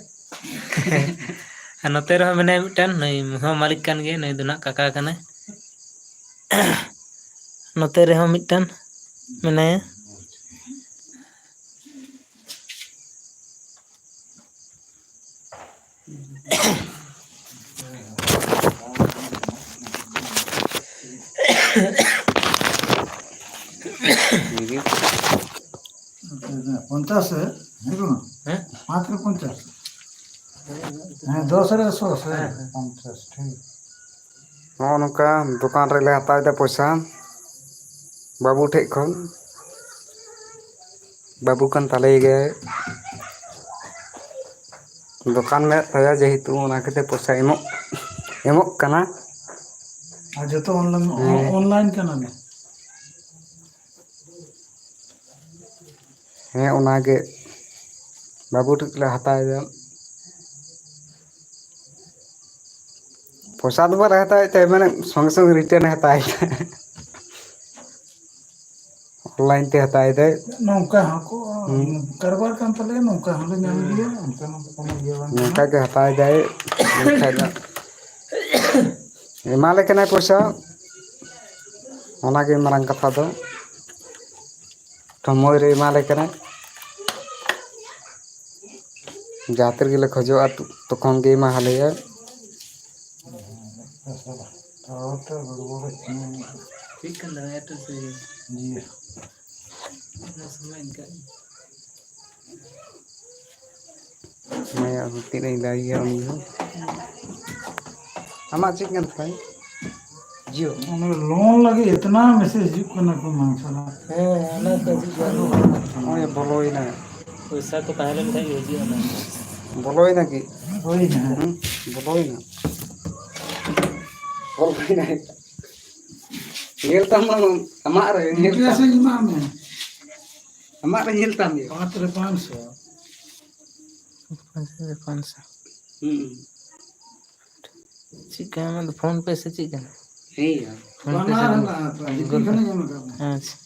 ᱟᱨ ᱱᱚᱛᱮ ᱨᱮᱦᱚᱸ ᱢᱮᱱᱟᱭᱟ ᱢᱤᱫᱴᱟᱝ, ᱱᱩᱭ ᱦᱚᱸ ᱢᱟᱹᱞᱤᱠ ᱠᱟᱱ ᱜᱮᱭᱟ, ᱱᱩᱭ ᱫᱚ ᱱᱟᱜ ᱠᱟᱠᱟ ᱠᱟᱱᱟᱭ᱾ ᱱᱚᱛᱮ ᱨᱮᱦᱚᱸ ᱢᱤᱫᱴᱟᱝ ᱢᱮᱱᱟᱭᱟ᱾ ᱯᱚᱧᱪᱟᱥ ᱨᱮ ᱦᱩᱭᱩᱜ ᱠᱟᱱᱟ? ᱦᱮᱸ? ᱯᱟᱸᱪ ᱨᱮ ᱯᱚᱧᱪᱟᱥ᱾ ᱦᱮᱸ, ᱫᱚᱥ ᱨᱮ ᱥᱚ, ᱥᱮ ᱦᱮᱸ, ᱦᱮᱸ᱾ ᱯᱚᱧᱪᱟᱥ, ᱴᱷᱤᱠ᱾ ᱱᱚᱜᱼᱚ ᱱᱚᱝᱠᱟ ᱫᱚᱠᱟᱱ ᱨᱮᱞᱮ ᱦᱟᱛᱟᱣ ᱮᱫᱟ ᱯᱚᱭᱥᱟ ᱵᱟᱹᱵᱩ ᱴᱷᱮᱡ ᱠᱷᱚᱱ᱾ ᱵᱟᱹᱵᱩ ᱠᱟᱱ ᱛᱟᱞᱮ ᱜᱮᱭᱟᱭ᱾ ᱫᱚᱠᱟᱱ ᱢᱮᱱᱟᱜ ᱛᱟᱭᱟ ᱡᱮᱦᱮᱛᱩ, ᱚᱱᱟ ᱠᱷᱟᱹᱛᱤᱨ ᱯᱚᱭᱥᱟ ᱮᱢᱚᱜ, ᱮᱢᱚᱜ ᱠᱟᱱᱟ᱾ ᱟᱨ ᱡᱚᱛᱚ ᱚᱱᱞᱟᱭᱤᱱ, ᱦᱮᱸ᱾ ᱚᱱᱞᱟᱭᱤᱱ ᱠᱟᱱᱟ ᱞᱮ᱾ ᱦᱮᱸ, ᱚᱱᱟᱜᱮ ᱵᱟᱹᱵᱩ ᱴᱷᱮᱡ ᱞᱮ ᱦᱟᱛᱟᱣ ᱮᱫᱟ᱾ ᱯᱚᱭᱥᱟ ᱫᱚ ᱵᱟᱞᱮ ᱦᱟᱛᱟᱣᱮᱫ ᱛᱟᱭ, ᱢᱟᱱᱮ ᱥᱚᱸᱜᱮ ᱥᱚᱸᱜᱮ ᱨᱤᱴᱟᱨᱱ ᱮ ᱦᱟᱛᱟᱣ ᱮᱫᱟ᱾ ᱚᱱᱞᱟᱭᱤᱱ ᱛᱮ ᱦᱟᱛᱟᱣ ᱮᱫᱟᱭ᱾ ᱱᱚᱝᱠᱟ ᱦᱚᱸᱠᱚ ᱠᱟᱨᱵᱟᱨ ᱠᱟᱱ ᱛᱟᱞᱮᱭᱟ, ᱱᱚᱝᱠᱟ ᱦᱚᱸᱞᱮ ᱧᱟᱢ ᱜᱮᱭᱟ, ᱚᱱᱠᱟ ᱢᱟ ᱠᱳᱱᱳ ᱤᱭᱟᱹ ᱵᱟᱝ ᱠᱟᱱᱟ᱾ ᱱᱚᱝᱠᱟ ᱜᱮ ᱦᱟᱛᱟᱣ ᱮᱫᱟᱭ᱾ ᱮᱱᱠᱷᱟᱱ ᱫᱚ ᱮᱢᱟᱞᱮ ᱠᱟᱱᱟᱭ ᱯᱚᱭᱥᱟ, ᱚᱱᱟᱜᱮ ᱢᱟᱨᱟᱝ ᱠᱟᱛᱷᱟ ᱫᱚ᱾ ᱥᱚᱢᱚᱭ ᱨᱮ ᱮᱢᱟᱞᱮ ᱠᱟᱱᱟᱭ, ᱡᱟᱦᱟᱸ ᱛᱤ ᱨᱮᱜᱮ ᱞᱮ ᱠᱷᱚᱡᱚᱜᱼᱟ, ᱛᱚ-, ᱛᱚᱠᱷᱚᱱ ᱜᱮ ᱮᱢᱟ ᱞᱮᱭᱟᱭ᱾ ᱴᱷᱤᱠ ᱠᱟᱱ ᱛᱟᱢᱟ, ᱮᱴᱟᱜ ᱥᱮᱫ ᱜᱮ᱾ ᱡᱤᱭᱟᱹ᱾ ᱚᱱᱟ ᱥᱚᱢᱚᱭ ᱤᱱᱠᱟᱹ᱾ ᱢᱟᱭᱟ ᱟᱹᱜᱩ ᱠᱮᱫ ᱮ ᱞᱟᱹᱭᱟ ᱩᱱᱤ ᱦᱚᱸ᱾ ᱟᱢᱟᱜ ᱪᱮᱫ ᱠᱟᱱ ᱛᱟᱭ? ᱡᱤᱭᱳ᱾ ᱚᱱᱟ ᱞᱳᱱ ᱞᱟᱹᱜᱤᱫ ᱮᱛᱱᱟ ᱢᱮᱥᱮᱡᱽ ᱦᱤᱡᱩᱜ ᱠᱟᱱᱟ ᱠᱚ ᱢᱟᱝᱥᱟᱞᱟ᱾ ᱦᱮᱸ, ᱚᱱᱟ ᱠᱚ ᱦᱤᱡᱩᱜ ᱜᱮᱭᱟ᱾ ᱱᱚᱜᱼᱚᱭ ᱵᱚᱞᱚᱭᱮᱱᱟ᱾ ᱯᱚᱭᱥᱟ ᱠᱚ ᱛᱟᱦᱮᱸ ᱞᱮᱱ ᱠᱷᱟᱱ ᱜᱮ ᱦᱤᱡᱩᱜᱼᱟ ᱚᱱᱟ᱾ ᱵᱚᱞᱚᱭᱮᱱᱟ ᱠᱤ? ᱦᱩᱭᱱᱟ᱾ ᱦᱩᱸ, ᱵᱚᱞᱚᱭᱮᱱᱟ᱾ ᱵᱚᱞᱚᱭᱮᱱᱟ᱾ ᱧᱮᱞ ᱛᱟᱢ ᱟᱢᱟᱜ ᱨᱮ, ᱧᱮᱞ ᱛᱟᱢ᱾ ᱤᱱᱴᱟᱨᱮᱥᱴ ᱤᱧ ᱮᱢᱟᱜ ᱢᱮ᱾ ᱟᱢᱟᱜ ᱨᱮ ᱧᱮᱞ ᱛᱟᱢ ᱦᱩᱭᱩᱜᱼᱟ᱾ ᱯᱟᱸᱪ ᱨᱮ ᱯᱟᱸᱪ ᱥᱚ᱾ ᱯᱟᱸᱪ ᱨᱮ ᱯᱟᱸᱪ ᱥᱚ᱾ ᱦᱩᱸ᱾ ᱪᱮᱫ ᱠᱟᱱᱟ ᱚᱱᱟ ᱫᱚ, ᱯᱷᱳᱱ ᱯᱮ ᱥᱮ ᱪᱮᱫ ᱠᱟᱱᱟ? ᱦᱮᱸ ᱭᱟ᱾ ᱯᱷᱳᱱ ᱯᱮ ᱥᱮ ᱵᱟᱱᱟᱨ ᱜᱩᱜᱚᱞ ᱦᱮᱱᱟᱜᱼᱟ, ᱯᱮ? ᱡᱤᱯᱤ ᱜᱩᱜᱚᱞ ᱯᱮ᱾ ᱠᱷᱚᱱᱤᱧ ᱮᱢ ᱟᱠᱟᱫ ᱢᱮ᱾ ᱟᱪᱪᱷᱟ᱾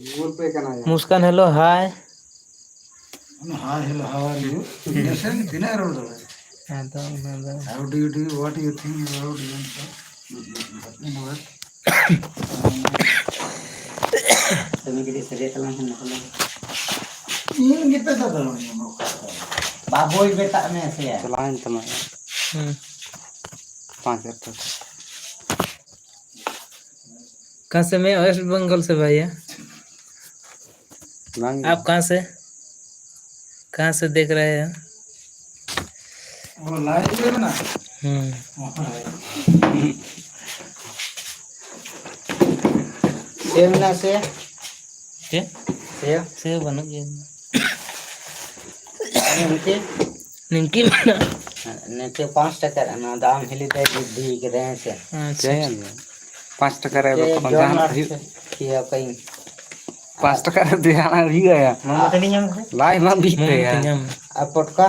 ᱜᱩᱜᱚᱞ ᱯᱮ ᱠᱟᱱᱟ ᱭᱟ᱾ ᱢᱩᱥᱠᱟᱱ, hello, hi᱾ ᱚᱱᱟ hi, hello, how are you? ᱦᱩᱸ᱾ ᱡᱮᱥᱮ ᱛᱤᱱᱟᱹᱜ ᱨᱚᱲ ᱫᱟᱲᱮᱭᱟᱜᱼᱟ? ᱦᱮᱸ ᱛᱚ, ᱚᱱᱟ ᱫᱚ᱾ How do you do? What do you think about? ᱠᱟᱹᱢᱤ ᱠᱟᱹᱴᱤᱡ ᱥᱟᱰᱮ ᱛᱟᱞᱟᱝ ᱠᱷᱟᱱ ᱱᱟᱯᱟᱭ᱾ ᱤᱧ ᱜᱮᱯᱮ ᱫᱟᱫᱟᱞᱟᱝ ᱧᱟᱢᱚᱜ ᱠᱟᱱᱟ᱾ ᱵᱟᱵᱩᱭ ᱢᱮᱛᱟᱜ ᱢᱮ ᱥᱮ? ᱪᱟᱞᱟᱣᱮᱱ ᱛᱟᱢᱟ᱾ ᱦᱩᱸ᱾ ᱯᱟᱸᱪ ᱦᱟᱡᱟᱨ ᱴᱟᱠᱟ᱾ कहाँ से? मैं वेस्ट बंगाल से भैया। ᱵᱟᱝ ᱜᱮ। आप कहाँ से? कहाँ से देख रहे हैं? ᱚ, ᱞᱟᱭᱤᱵᱷ ᱨᱮ ᱢᱮᱱᱟᱜ? ᱦᱩᱸ᱾ ᱚ, ᱦᱳᱭ᱾ ᱥᱮ ᱢᱮᱱᱟᱜ ᱥᱮ? ᱪᱮᱫ? ᱥᱮ? ᱥᱮ ᱵᱟᱹᱱᱩᱜ ᱜᱮᱭᱟ᱾ ᱱᱤᱝᱠᱤ? ᱱᱤᱝᱠᱤ ᱢᱮᱱᱟᱜ᱾ ᱱᱤᱝᱠᱤ ᱯᱟᱸᱪ ᱴᱟᱠᱟ ᱨᱮ, ᱱᱚᱣᱟ ᱫᱚ ᱟᱢ ᱦᱤᱞᱤ ᱛᱮ ᱵᱤᱫᱽᱫᱷᱤ ᱠᱮᱫᱟ, ᱦᱮᱸ ᱥᱮ? ᱟᱪᱪᱷᱟ᱾ ᱪᱮᱫ ᱮᱢ ᱞᱟᱹᱭᱟ? ᱯᱟᱸᱪ ᱴᱟᱠᱟ ᱨᱮ ᱟᱫᱚ ᱛᱚᱠᱷᱚᱱ ᱡᱚᱢ ᱡᱟᱦᱟᱱᱟᱜ ᱟᱨ ᱦᱩᱭᱩᱜ᱾ ᱠᱷᱤᱭᱟᱹ ᱠᱟᱹᱧ᱾ ᱯᱟᱸᱪ ᱴᱟᱠᱟ ᱨᱮ ᱫᱚ ᱡᱟᱦᱟᱱᱟᱜ ᱦᱩᱭᱩᱜᱼᱟ ᱭᱟ? ᱢᱳᱢᱳ ᱛᱟᱹᱞᱤᱧ ᱧᱟᱢ ᱠᱮᱫᱟ? ᱞᱟᱡ ᱢᱟ ᱵᱤᱜ ᱢᱳᱢᱳ ᱛᱟᱭᱟ᱾ ᱛᱟᱹᱞᱤᱧ ᱧᱟᱢ᱾ ᱟᱨ ᱯᱚᱴᱠᱟ?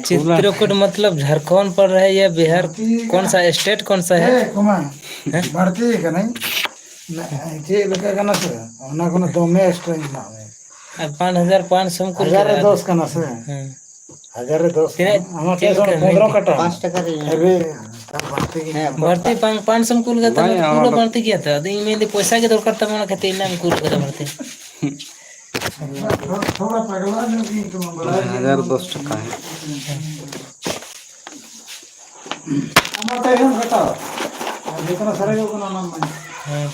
ᱪᱤᱛᱨᱚᱠᱩᱴ ᱢᱚᱛᱞᱚᱵ ᱡᱷᱟᱲᱠᱷᱚᱸᱰ ᱯᱚᱲ ᱨᱟᱦᱟ ᱦᱮ ᱭᱟ ᱵᱤᱦᱟᱨ? ᱵᱟᱹᱲᱛᱤ ᱠᱚᱱ ᱥᱟ ᱥᱴᱮᱴ ᱠᱚᱱ ᱥᱟ ᱦᱮ? ᱮ, ᱠᱚᱢᱟ, ᱦᱮᱸ? ᱵᱟᱹᱲᱛᱤ ᱠᱟᱱᱟᱹᱧ᱾ ᱪᱮᱫ ᱞᱮᱠᱟ ᱠᱟᱱᱟ ᱥᱮ, ᱚᱱᱟ ᱠᱷᱚᱱ ᱫᱚᱢᱮ ᱮᱠᱥᱴᱨᱟᱧ ᱮᱢᱟᱜ ᱢᱮ᱾ ᱟᱨ ᱯᱟᱸᱪ ᱦᱟᱡᱟᱨ ᱯᱟᱸᱪᱥᱚ ᱠᱩᱞ ᱦᱟᱡᱟᱨ ᱨᱮ ᱠᱟᱫᱟ᱾ ᱫᱚᱥ ᱠᱟᱱᱟ ᱥᱮ? ᱦᱮᱸ᱾ ᱦᱟᱡᱟᱨ ᱨᱮ ᱫᱚᱥ ᱛᱤᱱᱟᱹᱜ ᱠᱟᱱᱟ᱾ ᱟᱢᱟᱜ ᱪᱮᱫ ᱠᱮᱥ ᱞᱮᱠᱟ ᱯᱚᱱᱫᱽᱨᱚ ᱢᱮᱱᱟᱜᱼᱟ? ᱠᱟᱴᱟ᱾ ᱯᱟᱸᱪ ᱴᱟᱠᱟ ᱨᱮ ᱟᱨᱮ, ᱛᱟᱨ ᱵᱟᱹᱲᱛᱤ ᱜᱮ᱾ ᱦᱮᱸ, ᱵᱟᱹᱲᱛᱤ ᱯᱟᱸᱪ, ᱯᱟᱸᱪᱥᱚ ᱠᱩᱞ ᱠᱟᱫᱟ, ᱵᱟᱝ, ᱛᱟᱦᱞᱮ ᱚᱱᱟ ᱯᱩᱨᱟᱹ ᱫᱚ ᱵᱟᱹᱲᱛᱤ ᱜᱮᱭᱟ ᱛᱚ᱾ ᱟᱫᱚ ᱤᱧ ᱢᱮᱱᱫᱟᱹᱧ ᱯᱚᱭᱥᱟ ᱜᱮ ᱫᱚᱨᱠᱟᱨ ᱛᱟᱢᱟ, ᱚᱱᱟ ᱠᱷᱟᱹᱛᱤᱨ ᱤᱧ ᱠᱩᱞ ᱠᱟᱫᱟ ᱵᱟᱹᱲᱛᱤ᱾ ᱛᱷᱚᱲᱟ ᱯᱟᱜᱽᱞᱟ ᱧᱚᱜ ᱜᱤᱧ ᱟᱹᱭᱠᱟᱹᱣᱟ, ᱵᱟᱲᱟᱭ ᱜᱮ᱾ ᱦᱟᱡᱟᱨ ᱫᱚᱥ ᱴᱟᱠᱟ᱾ ᱟᱢᱟᱜ ᱛᱟᱭᱱᱚᱢ ᱠᱟᱴᱟᱣ᱾ ᱟᱨ ᱡᱚᱛᱚᱱᱟᱜ ᱥᱟᱨᱮᱡᱚᱜ ᱠᱟᱱᱟ ᱚᱱᱟ ᱢᱟ᱾ ᱦᱮᱸ᱾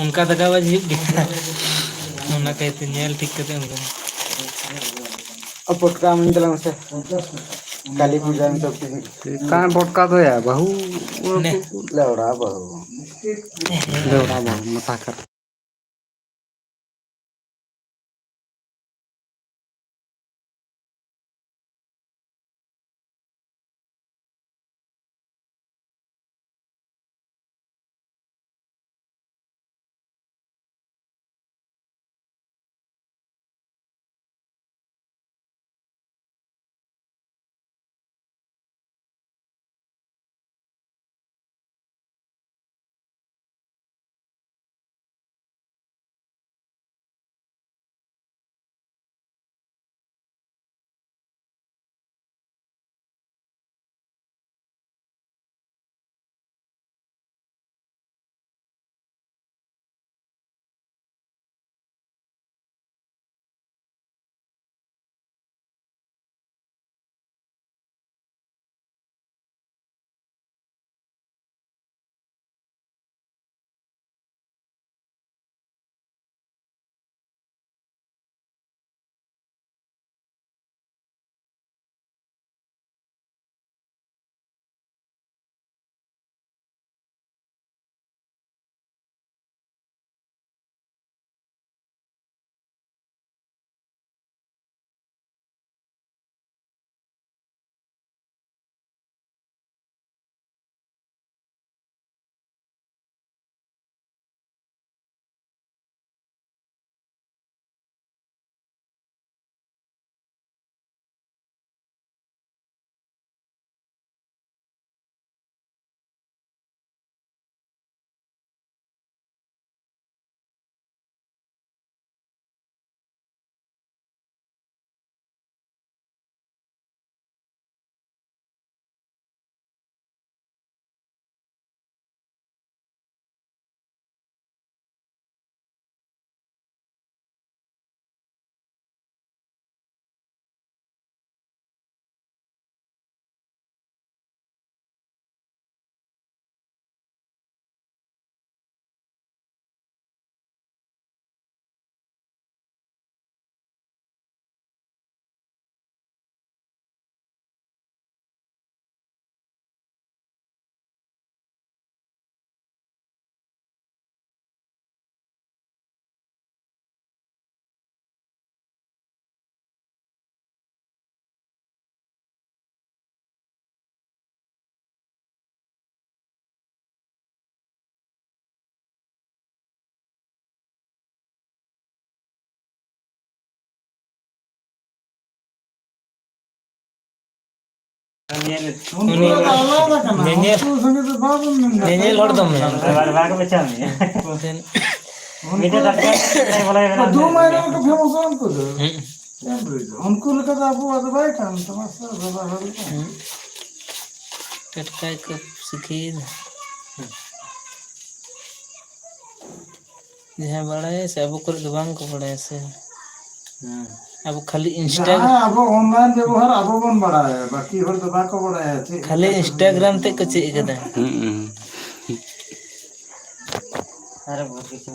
ᱚᱱᱠᱟ ᱫᱟᱜᱟ ᱵᱟᱡ ᱦᱩᱭᱩᱜ ᱜᱮᱭᱟ᱾ ᱚᱱᱟ ᱠᱟᱭᱛᱮ ᱧᱮᱞ ᱴᱷᱤᱠ ᱠᱟᱛᱮ ᱚᱱᱠᱟ᱾ ᱯᱚᱴᱠᱟ ᱤᱢᱟᱹᱧ ᱛᱟᱞᱟᱝ ᱢᱮᱥᱮ᱾ ᱠᱟᱞᱤ ᱯᱩᱡᱟ ᱢᱮ ᱥᱚᱵ ᱠᱤᱪᱷᱩ᱾ ᱠᱟᱱ ᱯᱚᱴᱠᱟ ᱫᱚ ᱭᱟ, ᱵᱟᱹᱦᱩ᱾ ᱱᱮ᱾ ᱞᱮᱣᱲᱟ ᱵᱟᱹᱦᱩ᱾ ᱞᱮᱣᱲᱟ ᱵᱟᱹᱦᱩ, ᱢᱚᱴᱟ ᱠᱟᱴᱟ᱾ ᱧᱮᱞ ᱩᱱᱠᱩ ᱫᱚ ᱟᱞᱟᱫᱟ ᱠᱟᱱᱟ᱾ ᱧᱮᱧᱮᱞ, ᱩᱱᱠᱩ ᱥᱚᱸᱜᱮ ᱫᱚ ᱵᱟᱵᱚᱱ ᱢᱮᱱ ᱫᱟᱲᱮᱭᱟᱜᱼᱟ᱾ ᱧᱮᱧᱮᱞ ᱦᱚᱲ ᱫᱚᱢ ᱢᱮᱱ ᱫᱟ᱾ ᱵᱟᱨ ᱵᱟᱨ ᱠᱚ ᱵᱟᱪᱷᱟᱣ ᱢᱮᱭᱟ᱾ ᱩᱱᱠᱩ ᱢᱤᱫᱴᱮᱱ ᱴᱟᱴᱠᱟ ᱵᱚᱞᱚᱭ ᱢᱮᱱᱟᱜ ᱫᱩ ᱢᱟᱭᱱᱟ ᱠᱚ ᱯᱷᱮᱢᱚᱥᱟ ᱩᱱᱠᱩ ᱫᱚ᱾ ᱦᱩᱸ᱾ ᱪᱮᱫ ᱮᱢ ᱵᱩᱡᱽ ᱫᱟ? ᱩᱱᱠᱩ ᱞᱮᱠᱟ ᱫᱚ ᱟᱵᱚᱣᱟᱜ ᱫᱚ ᱵᱟᱭ ᱠᱟᱱ ᱛᱟᱵᱚᱱᱟ ᱥᱮ, ᱵᱟᱵᱟ ᱦᱚᱲ ᱞᱮᱠᱟ᱾ ᱦᱩᱸ᱾ ᱴᱟᱴᱠᱟ ᱜᱮᱠᱚ ᱥᱤᱠᱷᱟᱹᱭᱮᱫᱟ᱾ ᱡᱟᱦᱟᱸᱭ ᱵᱟᱲᱟᱭᱟ ᱥᱮ, ᱟᱵᱚ ᱠᱚᱨᱮ ᱫᱚ ᱵᱟᱝ ᱠᱚ ᱵᱟᱲᱟᱭᱟ ᱥᱮ᱾ ᱦᱩᱸ᱾ ᱟᱵᱚ ᱠᱷᱟᱹᱞᱤ Insta- ᱡᱟᱦᱟᱸ ᱟᱵᱚ online ᱵᱮᱵᱚᱦᱟᱨ ᱟᱵᱚ ᱵᱚᱱ ᱵᱟᱲᱟᱭᱟ, ᱵᱟᱹᱠᱤ ᱦᱚᱲ ᱫᱚ ᱵᱟᱠᱚ ᱵᱟᱲᱟᱭᱟ ᱪᱮᱫ ᱠᱷᱟᱹᱞᱤ ᱞᱮᱠᱟ ᱛᱮ Instagram ᱦᱩᱭᱩᱜ ᱛᱮᱫ ᱠᱚ ᱠᱟᱱᱟ᱾ ᱪᱮᱫ ᱠᱟᱫᱟ᱾ ᱦᱩᱸ, ᱦᱩᱸ᱾ ᱟᱨ ᱵᱚᱦᱩᱛ ᱠᱤᱪᱷᱩ